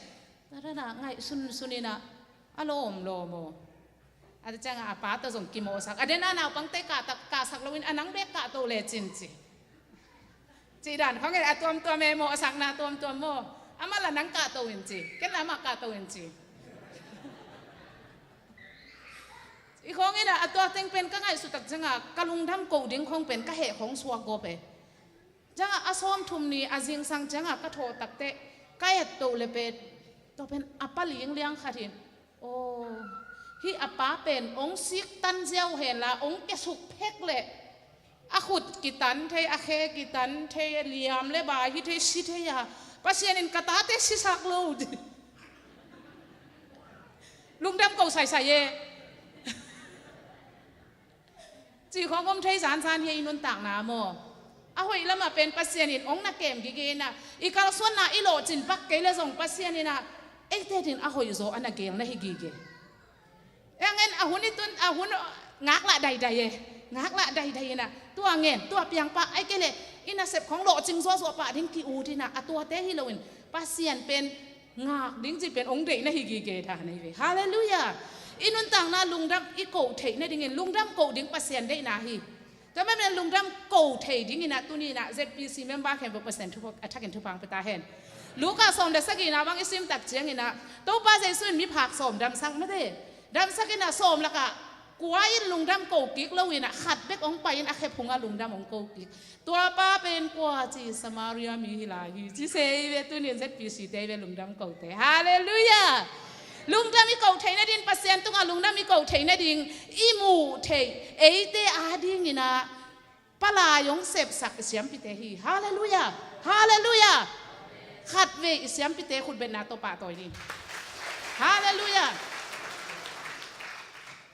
Tua dan a ngaihsun sun in ah, a lawm lawm aw. A tua ciangah a pa tawh zong kimawhsak. A den a naupangte kahtak, kahsak loin a nang bek kahto lecin ci. Cih dan khawng e, a tuamtuam e, mawhsakna tuamtuam maw. Amah la nang kahto in ci. Ken la amah kahto in ci. I khawng in ah, a tua teng pen ka ngaihsut tak ciangah ka lungdam koh ding khawng pen ka heh khawng suak gawp e. Ciangah a sawmthum ni a zingsang ciangah ka thawh tak teh ka et to le pen, tua pen a pa lingliang khat in, aw, hih a pa pen hong sik tan ziau hen la, hong kiasuk phek leh a khut kitan thei, a khe kitan thei, liam le bai hi thei, si thei a, Pasian in ka tate sisak lo. Lungdam ko saisai e. Cih khawng om thei zanzan hi a, i nuntakna maw. A hoih lamah pen Pasian in hong na kem gige in ah, i kalsuanna i lawhcin pak kei le zong Pasian in ah eite ding a hoih zaw a na geel na hi gige. Ei ngen a hun i tun, a hun ngaklah daidai e. Ngaklah daidai in ah, tua ngen, tua piang pah, ahih kei leh i nasep khawng lawhcing zuahzuah pah ding ki-ut in ah, a tuate hi loin Pasian pen ngak ding cih pen hong deih na hi gige dan ahi ve. Halleluiah. I nuntakna lungdam i koh theih nadingin lungdam koh ding Pasian deihna hi. Tua manin lungdam koh thei dingin ah tuni in ah Z P C member khempeuh Pasian thupha, a thakin thupha hong pia ta hen. Luka sawm le sagihna bang i sim tak ciangin ah, Topa Jesu in miphak sawm damsak mate. Damsak in ah sawm lakah kua in lungdam koh kik lo in ah khat bek hong pai in a khe phungah lungdam hong koh kik. Tua pa pen kua ci, Samaria mi hi lai hi ci se hi ve, tuni in Z P C te hi ve lungdam kote. Halleluiah. Lungdam i koh theih nading, Pasian tungah lungdam i koh theih nading, i muh theih eite adingin ah palai hong sepsak i siampite hi. Halleluiah. Halleluiah. Khatvei i siampite khutbetna tawh pahtawi ni. Halleluiah.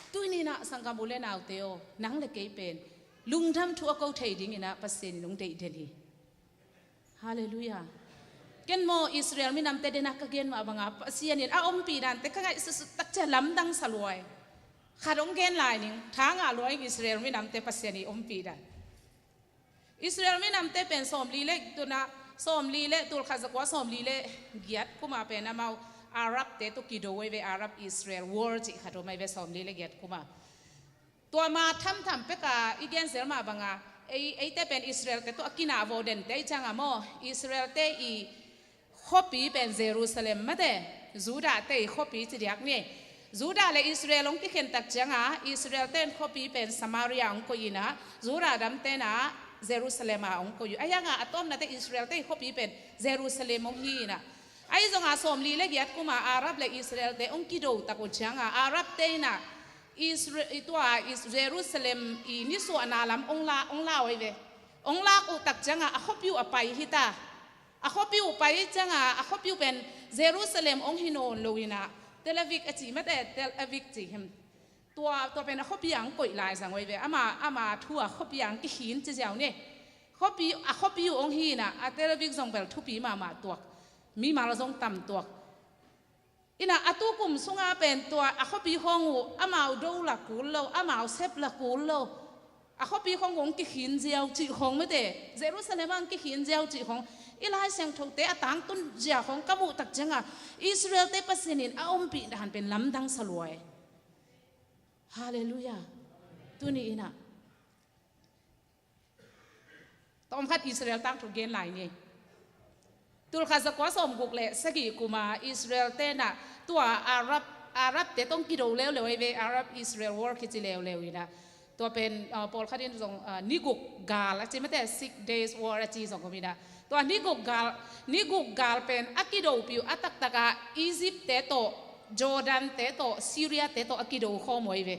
Tuni in ah sanggam u le naute aw, nang le kei pen lungdam thu a koh thei dingin ah Pasian in hong deih den hi. Halleluiah. Ken maw Israel minamte den a ka gen mah bangah Pasian in a ompih dante ka ngaihsutsut tak ciang lamdang sa lua e. Khat hong gen lai ning, tha ngah lua ing Israel minamte Pasian in ompih dan. Israel minamte pen sawmli le, tuna, sawmli le, tulkhat zakua sawmli le giat kuma pen amau Arabte tawh kido ahi ve, Arab Israel war cih khat om ahi ve, sawmli le giat kuma. Tua ma thamtham peka i genzel mah banga, ei, eite pen Israelte tawh a kinah vawh dente i cianga maw, Israelte i khuapi pen Jerusalem mate, Judahte i khuapi ci diak ni. Judah le Israel hong kikhen tak cianga Israelte in khuapi pen Samaria hong koih inah, Judah damte inah Jerusalem ah hong koih uh. Ahi hanga a tawpnate Israelte i khuapi pen Jerusalem hong hi inah. Ahi zonga sawmli le giat kuma Arab le Israelte hong kido tak uh cianga Arabte inah Isra-, i tua Is-, Jerusalem i nisuahna lam hong la, hong la uh hi ve. Hong lak uh tak cianga a khuapi uh a pai hi ta. A khuapi uh pai cianga a khuapi uh pen Jerusalem hong hi nawn lo inah Tel Aviv a ci mate, Tel Aviv ci him. Tua, tua pen a khuapi ah hong koih lai zang uh hi ve. Ama, ama thu a khuapi ah hong kikhin ci ziau ni. Khuapi, a khuapi uh hong hi inah a Tel Aviv zong bel thupi mahmah tuak. Mimal zong tam tuak. Inah a tukum sunga pen tua a khuapi khawng uh amau do la kul lo, amau sep la kul lo. A khuapi khawng uh hong kikhin ziau cih khawng mate, Jerusalem ah hong kikhin ziau cih khawng. I Lai Siangthote a tangtun zia khawng ka muh tak cianga Israelte Pasian in a ompih dan pen lamdang sa lua e. Halleluiah. Tuni inah Tawm khat Israel tangthu gen lai ni. Tulkhat zakua sawmguk le sagih kuma Israel tenah tua Arab, Arab te tawh kido leuleu ahi ve, Arab Israel war kici leuleu inah. Tua pen, ah, pawlkhat in zong, ah, niguk gal a ci mate, six days war a ci zong om inah. Tua niguk gal, niguk gal pen a kidopi uh a taktakah Egypt te tawh, Jordan te tawh, Syria te tawh a kido khawm uh ahi ve.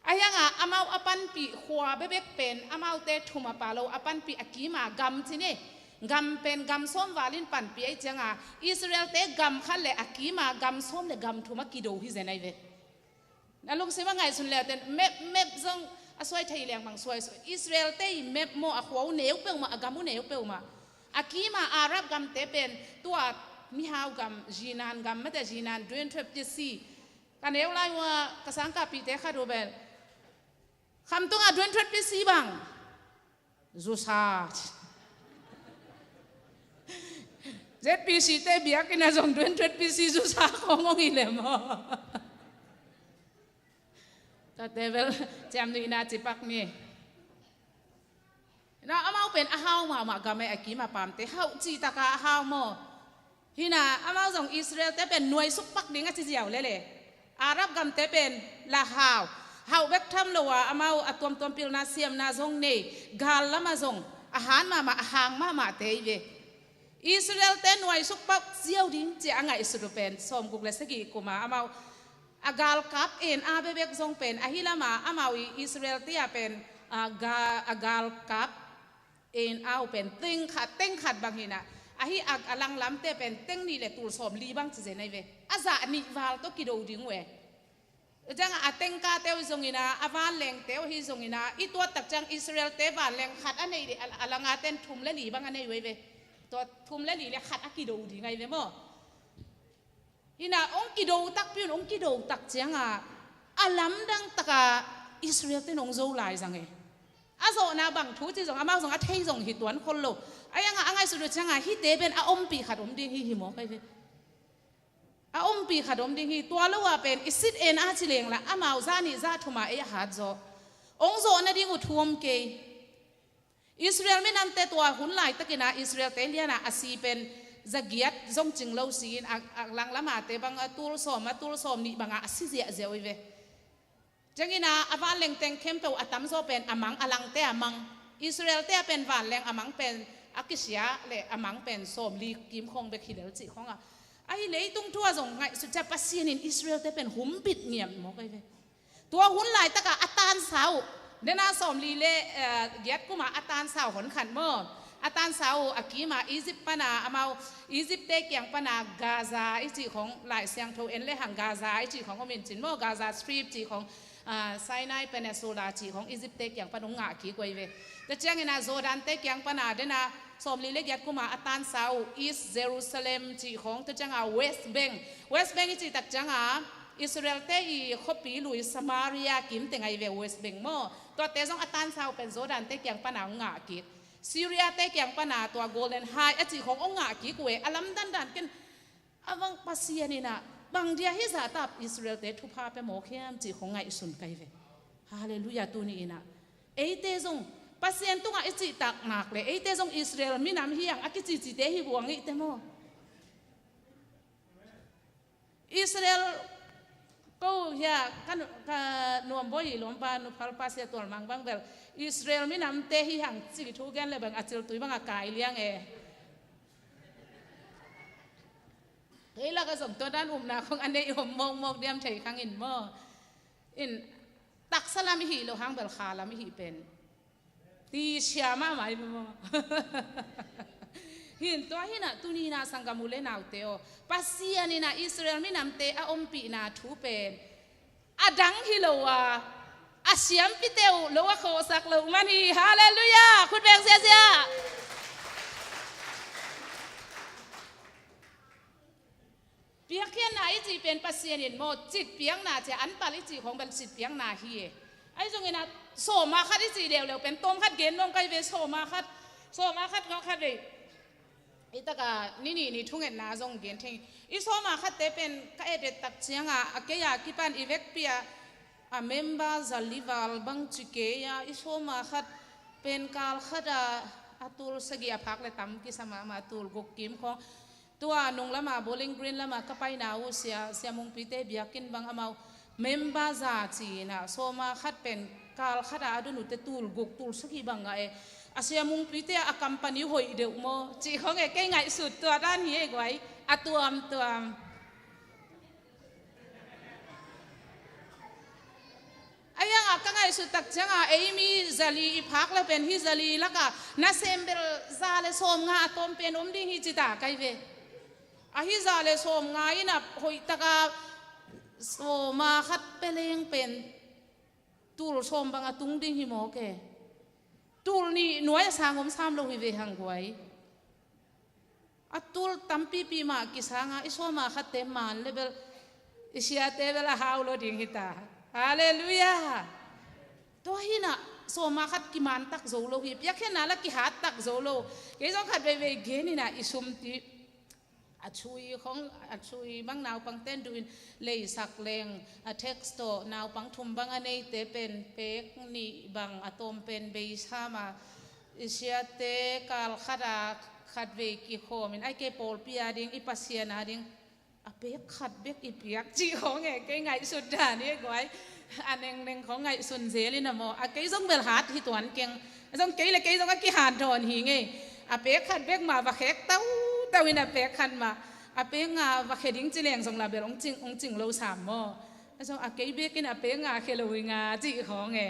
Ahi hangah amau a panpih khua bekbek pen amaute thum a pha lo a panpih a kima gam ci ni. Gam pen gam sawm val in panpih ahi cianga Israel te gam khat le a kima gam sawm le gam thum a kido hi zen ahi ve. Na lungsim a ngaihsun leuten map, map zong a suai thei leng bang suai suai. Israel te i map maw, a khua uh neu peuhmah, a gam uh neu peuhmah. A kima Arab gamte pen tua mihau gam, Zinan gam mate, Zinan, Duen Trep Jesi. Ka neu lai ua ka sangkahpihte khat uh pen Khamtungah Duen Trep Jesi bang zusa. Z P C te biakinn ah zong Duen Trep Jesi zusa khong hong hi lem aw. Tate bel ciamnuihna cipak ni. Na amau pen a hau mahmah gam e, a kima pamte hau cihtakah a hau maw? Hina amau zong Israel te pen nuai sukpak ding a ci ziau lele. Arab gamte pen la hau, hau bek tham lo a amau a tuamtuam pilna siamna zong nei, gal lama zong a han mahmah, a hang mahmah te hi ve. Israel te nuai sukpak ziau ding ci a ngaihsut uh pen sawmguk le sagih kuma amau a galkap en a bebek zong pen ahi lama amau i Israel te a pen a ga-, a galkap en au pen teng khat, teng khat bang hinah. Ahi a, a langlamte pen teng nih le tul sawm li bang ci zen ahi ve. A zah nih val tawh kido ding uh e. Ciangah a tengkate uh hi zonginah, a vanlengte uh hi zonginah, i tuattak ciang Israel te vanleng khat a neih dih a, a langate in thum le li bang a nei uh ahi ve. Tua thum le li le khat a kido ding ahi ve maw? Hina hong kido takpi un hong kido tak cianga a lamdang taka Israel ten hong zo lai zang e. A zawhna bang thu ci zong amau zong a thei zong hi tuan khol lo. A yanga a ngaihsut uh cianga hite pen a ompih khat om ding hi hi mawk ahi ve. A ompih khat om ding hi. Tua lo ah pen i sit en a ci lengla amau zah nih zah thuma ei a hat zaw. Hong zawh nading uh thu om kei. Israel minamte tua hun laitakinah Israel te lianah a si pen zagiat zong cing lo si-in a, a langlamate banga tul sawm a tul sawm nih bangah a si ziahziah uh hi ve. Cianginah a vanleng teng khempeuh a tamzaw pen a mang, a langte a mang. Israel te a pen vanleng a mang pen a kisia le a mang pen sawm li kim khong bek hi lel cih khongah. Ahi leitung thu a zong ngaihsut ciah Pasian in Israel te pen humbit ngiam mawk ahi ve. Tua hun laitaka a tansa uh, dena sawmli le, eh, giat kuma a tansa uh hon khat maw? A tansa uh a kima Egypt pana amau, Egypt te kiang pana Gaza i cih khong, Lai Siangtho en le hang Gaza i cih khong om in cin maw? Gaza Strip cih khong, ah, Sinai Peninsula cih khong Egypt te kiang pan hong ngah kik uh ahi ve. Tua ciangina Jordan te kiang pana dena sawmli le giat kuma a tansa uh East Jerusalem cih khong, tua cianga West Bank. West Bank i cih tak cianga Israel te i khuapi lui Samaria kim teng ahi ve West Bank maw? Tuate zong a tansa uh pen Jordan te kiang pana hong ngah kik. Syria te kiang pana tua Golan Heights a cih khong hong ngah kik uh e, a lamdandan ken a vang Pasian inah bang dia hizah tap Israel te thupha pia mawk hiam cih khong ngaihsun ka hi ve. Halleluiah, tuni inah eite zong Pasian tungah i cihtak nak le eite zong Israel minam hi ang a kicicite hi buang ihte maw? Israel ko hia ka nu-, ka nuambawi lawmpa nuphal pa sia tualmang bang bel Israel minamte hi hang cih thu gen le bang a ciltui bangah kai liang e. Kei laka zong tua dan upna khong a nei om mawkmawk diam thei khang in maw? In taksa lam i hih loh hang bel kha lam i hih pen ti sia mahmah i maw? Hin tua hinah tunina sanggam u le naute aw, Pasian inah Israel minamte a ompihna thu pen a dang hi lo a, a siampite uh lo a khawhsak loh man hi. Halleluiah. Khut beng ziazia. Piakkhiatna i cih pen Pasian in maw, citpiakna cia anpal i cih khong bel citpiakna hi e. Ahi zongin a sawma khat i cih leuleu pen tawm khat gen nuam ka hi ve, sawma khat, sawma khat ngawh khat ve. I taka ni nih ni thungetna zong gen thei. I sawma khatte pen ka edet tak cianga a kei a kipan i vekpi a a member zalival bang ci kei a, i sawma khat pen kal khat a A tul sagih a phak le tam kisa mahmah, a tul guk kim khawng. Tua nung lama, Bowling Green lama ka paina uh, sia, sia Mungpite biakinn bang amau member za ci-in ah, sawma khat pen kal khat a a dun uh te tul guk, tul sagih bang ngah e. A sia Mungpite a company hoih deuh maw cih khawng e, kei ngaihsut tua dan hi e guai. A tuamtuam. A hiangah ka ngaihsut tak ciangah, ei mi zali i phak le pen hih zali lakah nasem bel za le sawmnga a tawm pen om ding hi ci ta kai ve. A hih za le sawmnga in a hoih taka sawma khat peleng pen tul sawm bang a tung ding hi mawk e. Tul nih nuai a sang om sam lo hi ve hang guai. A tul tampipi mah kisanga i sawma khatte man le bel i siate bel a hau lo ding hi ta. Halleluiah. Tua hi-in ah sawma khat kiman tak zo lo hi, piakkhiatna la kihat tak zo lo. Kei zong khat veivei gen in ah i sum ti a chui khong, a chui bang naupangte'n duh in leisak leng, a text tawh naupang thum bang a neite pen pek nih bang a tawm pen bei sam a, i siate kal khat a khat vei kikhawm in, ai kei pawlpi a ding, i Pasian a ding a pek khat bek i piak cih khawng e, kei ngaihsut dan hi e guai. A nengneng khawng ngaihsun zel in a maw, a kei zong bel hat hi tuan keng. A zong kei le kei zong a kihanthawn hi ngei. A pek khat bek mah va khek tautau in a pek khat mah. A pek nga va khe ding ci leng zong la bel hong cing, hong cing lo sam maw. A zong a kei bek in a pek nga khe lo hi nga cih khawng e.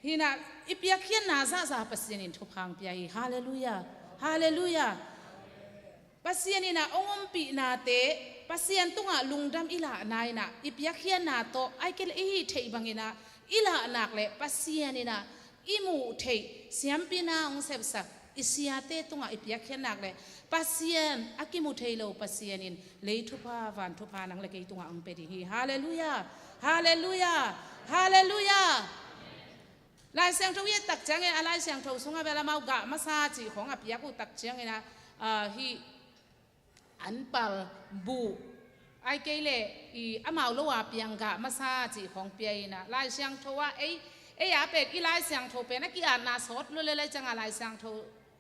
Hi-in ah i piakkhiatna zahzah Pasian in thupha hong pia hi. Halleluiah. Halleluiah. Pasian in ah hong ompihnate, Pasian tungah lungdam i lahna in ah i piakkhiatna tawh, ai kei le i hih theih bang in ah i lahnak le Pasian in ah i muh theih, siampina hong sepsak i siate tungah i piakkhiatnak le Pasian a kimu thei lo Pasian in lei thupha, van thupha nang le kei tungah hong pia ding hi. Halleluiah. Halleluiah. Halleluiah. Lai Siangtho i et tak ciangin a Lai Siangtho sungah bel amau gah masa cih khawng a piak uh tak ciangin ah, ah, hih anpal, buh, ai kei le i amau lo a piang gah masa cih khawng pia in ah, Lai Siangtho ah ei, ei a pen i Lai Siangtho pen a ki-atna sawt lua le lai ciangah Lai Siangtho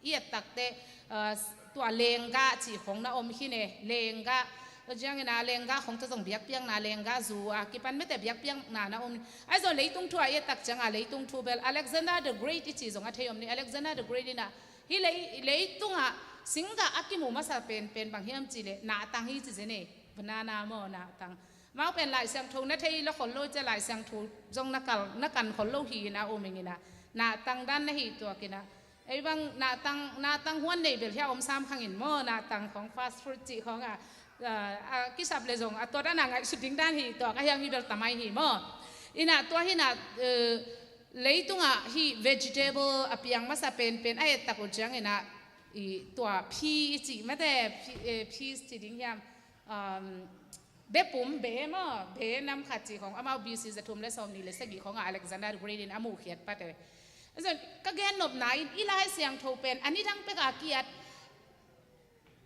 i et takte, ah, tua lenggah cih khawng na om hi ne, lenggah. Tua ciangin ah lenggah khawng tawh zong biakpiakna, lenggah zu a kipan mete biakpiakna na om. Ai zong leitung thu a i et tak ciangah leitung thu bel Alexander the Great i cih zong a thei om ni. Alexander the Great in ah hih lei, leitungah singgah a kimu masa penpen bang hiam cih leh nahtang hi ci zen e. Banana maw, nahtang. Amau pen Lai Siangtho na thei lo khol lo ciah, Lai Siangtho zong na kal, na kan khol lo hi in a um ing in ah, nahtang dan na hi tuak in ah. Ei bang nahtang, nahtang huan nei bel hia om sam khang in maw, nahtang khawng fast food cih khawng a, a, a kisap le zong a tua dan a ngaihsut ding dan hi tuak a, hiang hi bel tamai hi maw. In ah tua hi in ah, eh, leitungah hih vegetable a piang masa penpen a et tak uh ciangin ah, i tua phi i cih mate, phi, eh, phi ci ding hiam, um, bepum, be maw, be nam khat cih khawng amau B C za thum le sawmnih le sagih khawngah Alexander the Great in a muhkhiat pat e. Zon, ka gennopna in i Lai Siangtho pen a nidang pek a ki-at,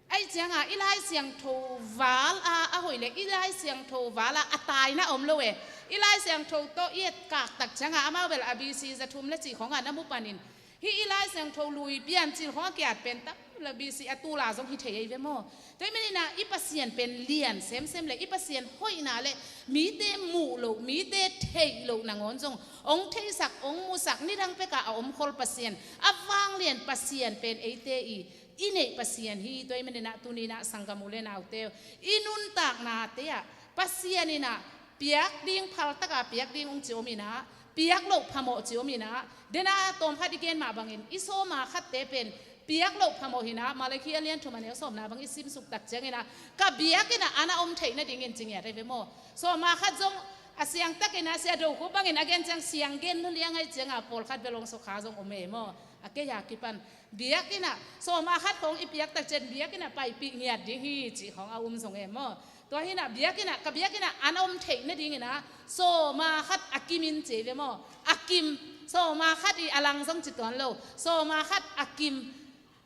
ai ciangah i Lai Siangtho val a, a hoih le i Lai Siangtho val a, a taina om lo e. I Lai Siangtho tawh i etkak tak ciangah amau bel a B C za thum le cih khawngah na mu panin, hih i Lai Siangtho lui piancil khawng a ki-at pen tam lo, B C a tul a zong hi thei ei ve maw. Tua hi manin ah i Pasian pen lian semsem le i Pasian hoihna le mite muh loh, mite theih loh nangawn zong hong theisak, hong musak, nidang pek a a omkhol Pasian, a vanglian Pasian pen eite i i neih Pasian hi. Tua hi manin ah tuni in ah sanggam u le naute, i nuntaknate ah Pasian in ah piak ding, phaltak a piak ding hong ci om in ah, piak loh phamawh ci om in ah, den a tawmkhat i gen mah bangin i sawma khatte pen piak loh phamawh hi in ah, Malakhi a lian thum a neu sawmna bang i simsuk tak ciangin ah, ka biakinn ah an a om theih nadingin ci ngiat ei ve maw. Sawma khat zong a siangtakin ah, Sia Do Khup bangin a gen ciang siang gen lo liang ahih ciangah pawlkhat bel hong sukha zong om e maw. A kei a kipan biakinn ah sawma khat khawng i piak tak ciang biakinn ah paipih ngiat ding hi cih khawng a um zong e maw. Tua hi in ah biakinn ah, ka biakinn ah an a om theih nadingin ah sawma khat a kim in ci ei ve maw. A kim, sawma khat i a lang zong ci tuan lo, sawma khat a kim.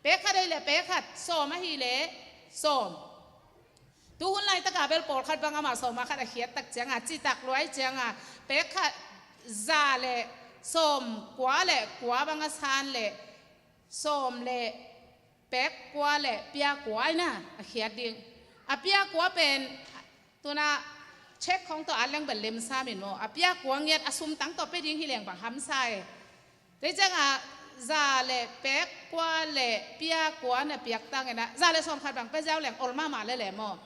Pek khat ahih leh pek khat, sawm ahih leh sawm. Tuhun laitak a bel pawlkhat bang amah sawma khat a khiat tak ciangah, citak luai ciangah, pek khat za le sawm kua le kua bang a san leh Sawm le pek kua le pia kua ina a khiat ding. A pia kua pen tuna check khong tawh a leng bel lemsam in maw. A pia kua ngiat a sum tang tawh pe ding hi leng bang hamsa e. Tei ciang a za le pek kua le pia kua na piak tang ina za le sawm khat bang pe ziau leng ol mahmah le le maw.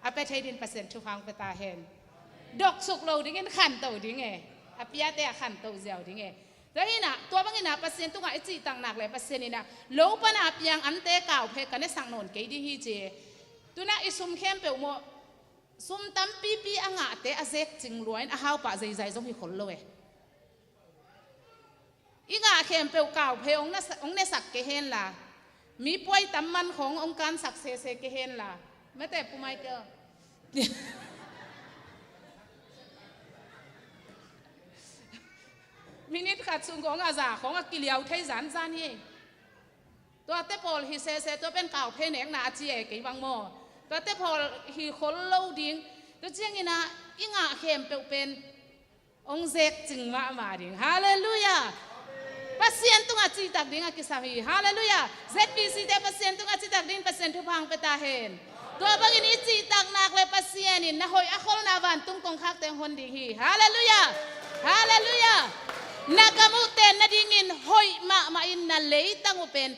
A pe thei din Pasian thupha hong pe ta hen. Dok suk lo dingin khanto ding e. A piate a khanto ziau ding e. Tua hi ina, tua bang ina Pasian tungah i cihtak nak le Pasian ina lo pana piang ante kau phe ka ne sak nawn kei ding hi ci. Tuna i sum khempeuh maw, sum tampipi a ngahte a zek cing lua in a hau pah zeizai zong hi khol lo e. I ngah khempeuh kau phe hong na sa-, hong ne sak kei hen la. Mi puai tam man khong hong kan sak sese kei hen la. Mate Pu Michael. Minute khat sung khong a za khong a kiliau thei zanzan hi. Tuate pawl hi sese tua pen kau phe nekna a ci e kei bang maw. Tuate pawl hi khol lo ding. Tua ciang ina i ngah khempeuh pen hong zek cing mahmah ding. Halleluiah. Pasian tungah cihtak ding a kisam hi. Halleluiah. Z B C te Pasian tungah cihtak ding Pasian thupha hong pe ta hen. Tua bangin i cihtak nak le Pasian in na hoih a kholna vantung kongkhakte hong hon ding hi. Halleluiah. Halleluiah. Na gam uh ten nadingin hoih mahmah in na leitang uh pen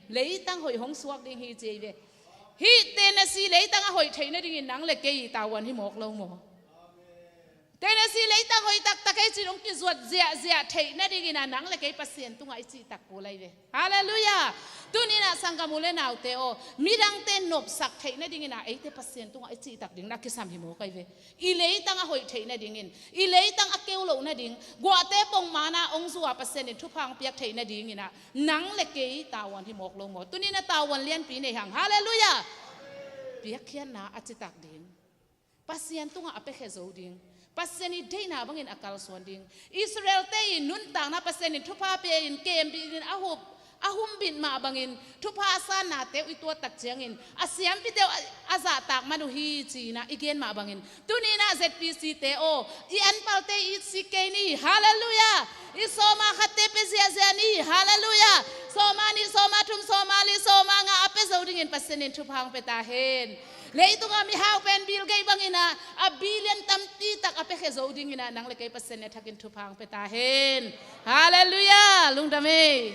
leitang hoih hong suak ding hi ci ei ve. Hih Tennessee leitang a hoih theih nadingin nang le kei i tavuan hi mawk lo maw. Tennessee leitang hoih taktak ei cin hong kizuat ziahziah theih nadingin a nang le kei Pasian tungah i cihtak kul ai ve. Halleluiah. Tuni ina sanggam u le naute aw, midangte nopsak theih nadingin a eite Pasian tungah i cihtak ding na kisam hi mawk ai ve. I leitang a hoih theih nadingin, i leitang a keu loh nading, guahte pongmana hong zua Pasian in thupha hong piak theih nadingin a nang le kei tavuan hi mawk lo maw. Tuni ina tavuan lianpi nei hang. Halleluiah. Piakkhiatna a citak ding. Pasian tungah a piakhia zo ding. Pasian i deihna bangin a kalsuan ding. Israelte i nuntakna Pasian in thupha pia in kembit in a hup a humbit mah bangin thupha a sannate uh i tuat tak ciangin a siampite uh a, a zahtak man uh hi ci ina i gen mah bangin tuni ina Z B C te aw, i anpalte i it sik kei ni. Halleluiah. I sawma khatte pe ziahziah ni. Halleluiah. Sawma nih, sawma thum, sawma li, sawma nga a pe zo dingin Pasian in thupha hong pe ta hen. Leitunga mihau pen Bill Gates bangin a, a billion tampi tak a piakhia zo dingin a nang le kei Pasian in a thakin thupha hong pe ta hen. Halleluiah. Lungdam ei.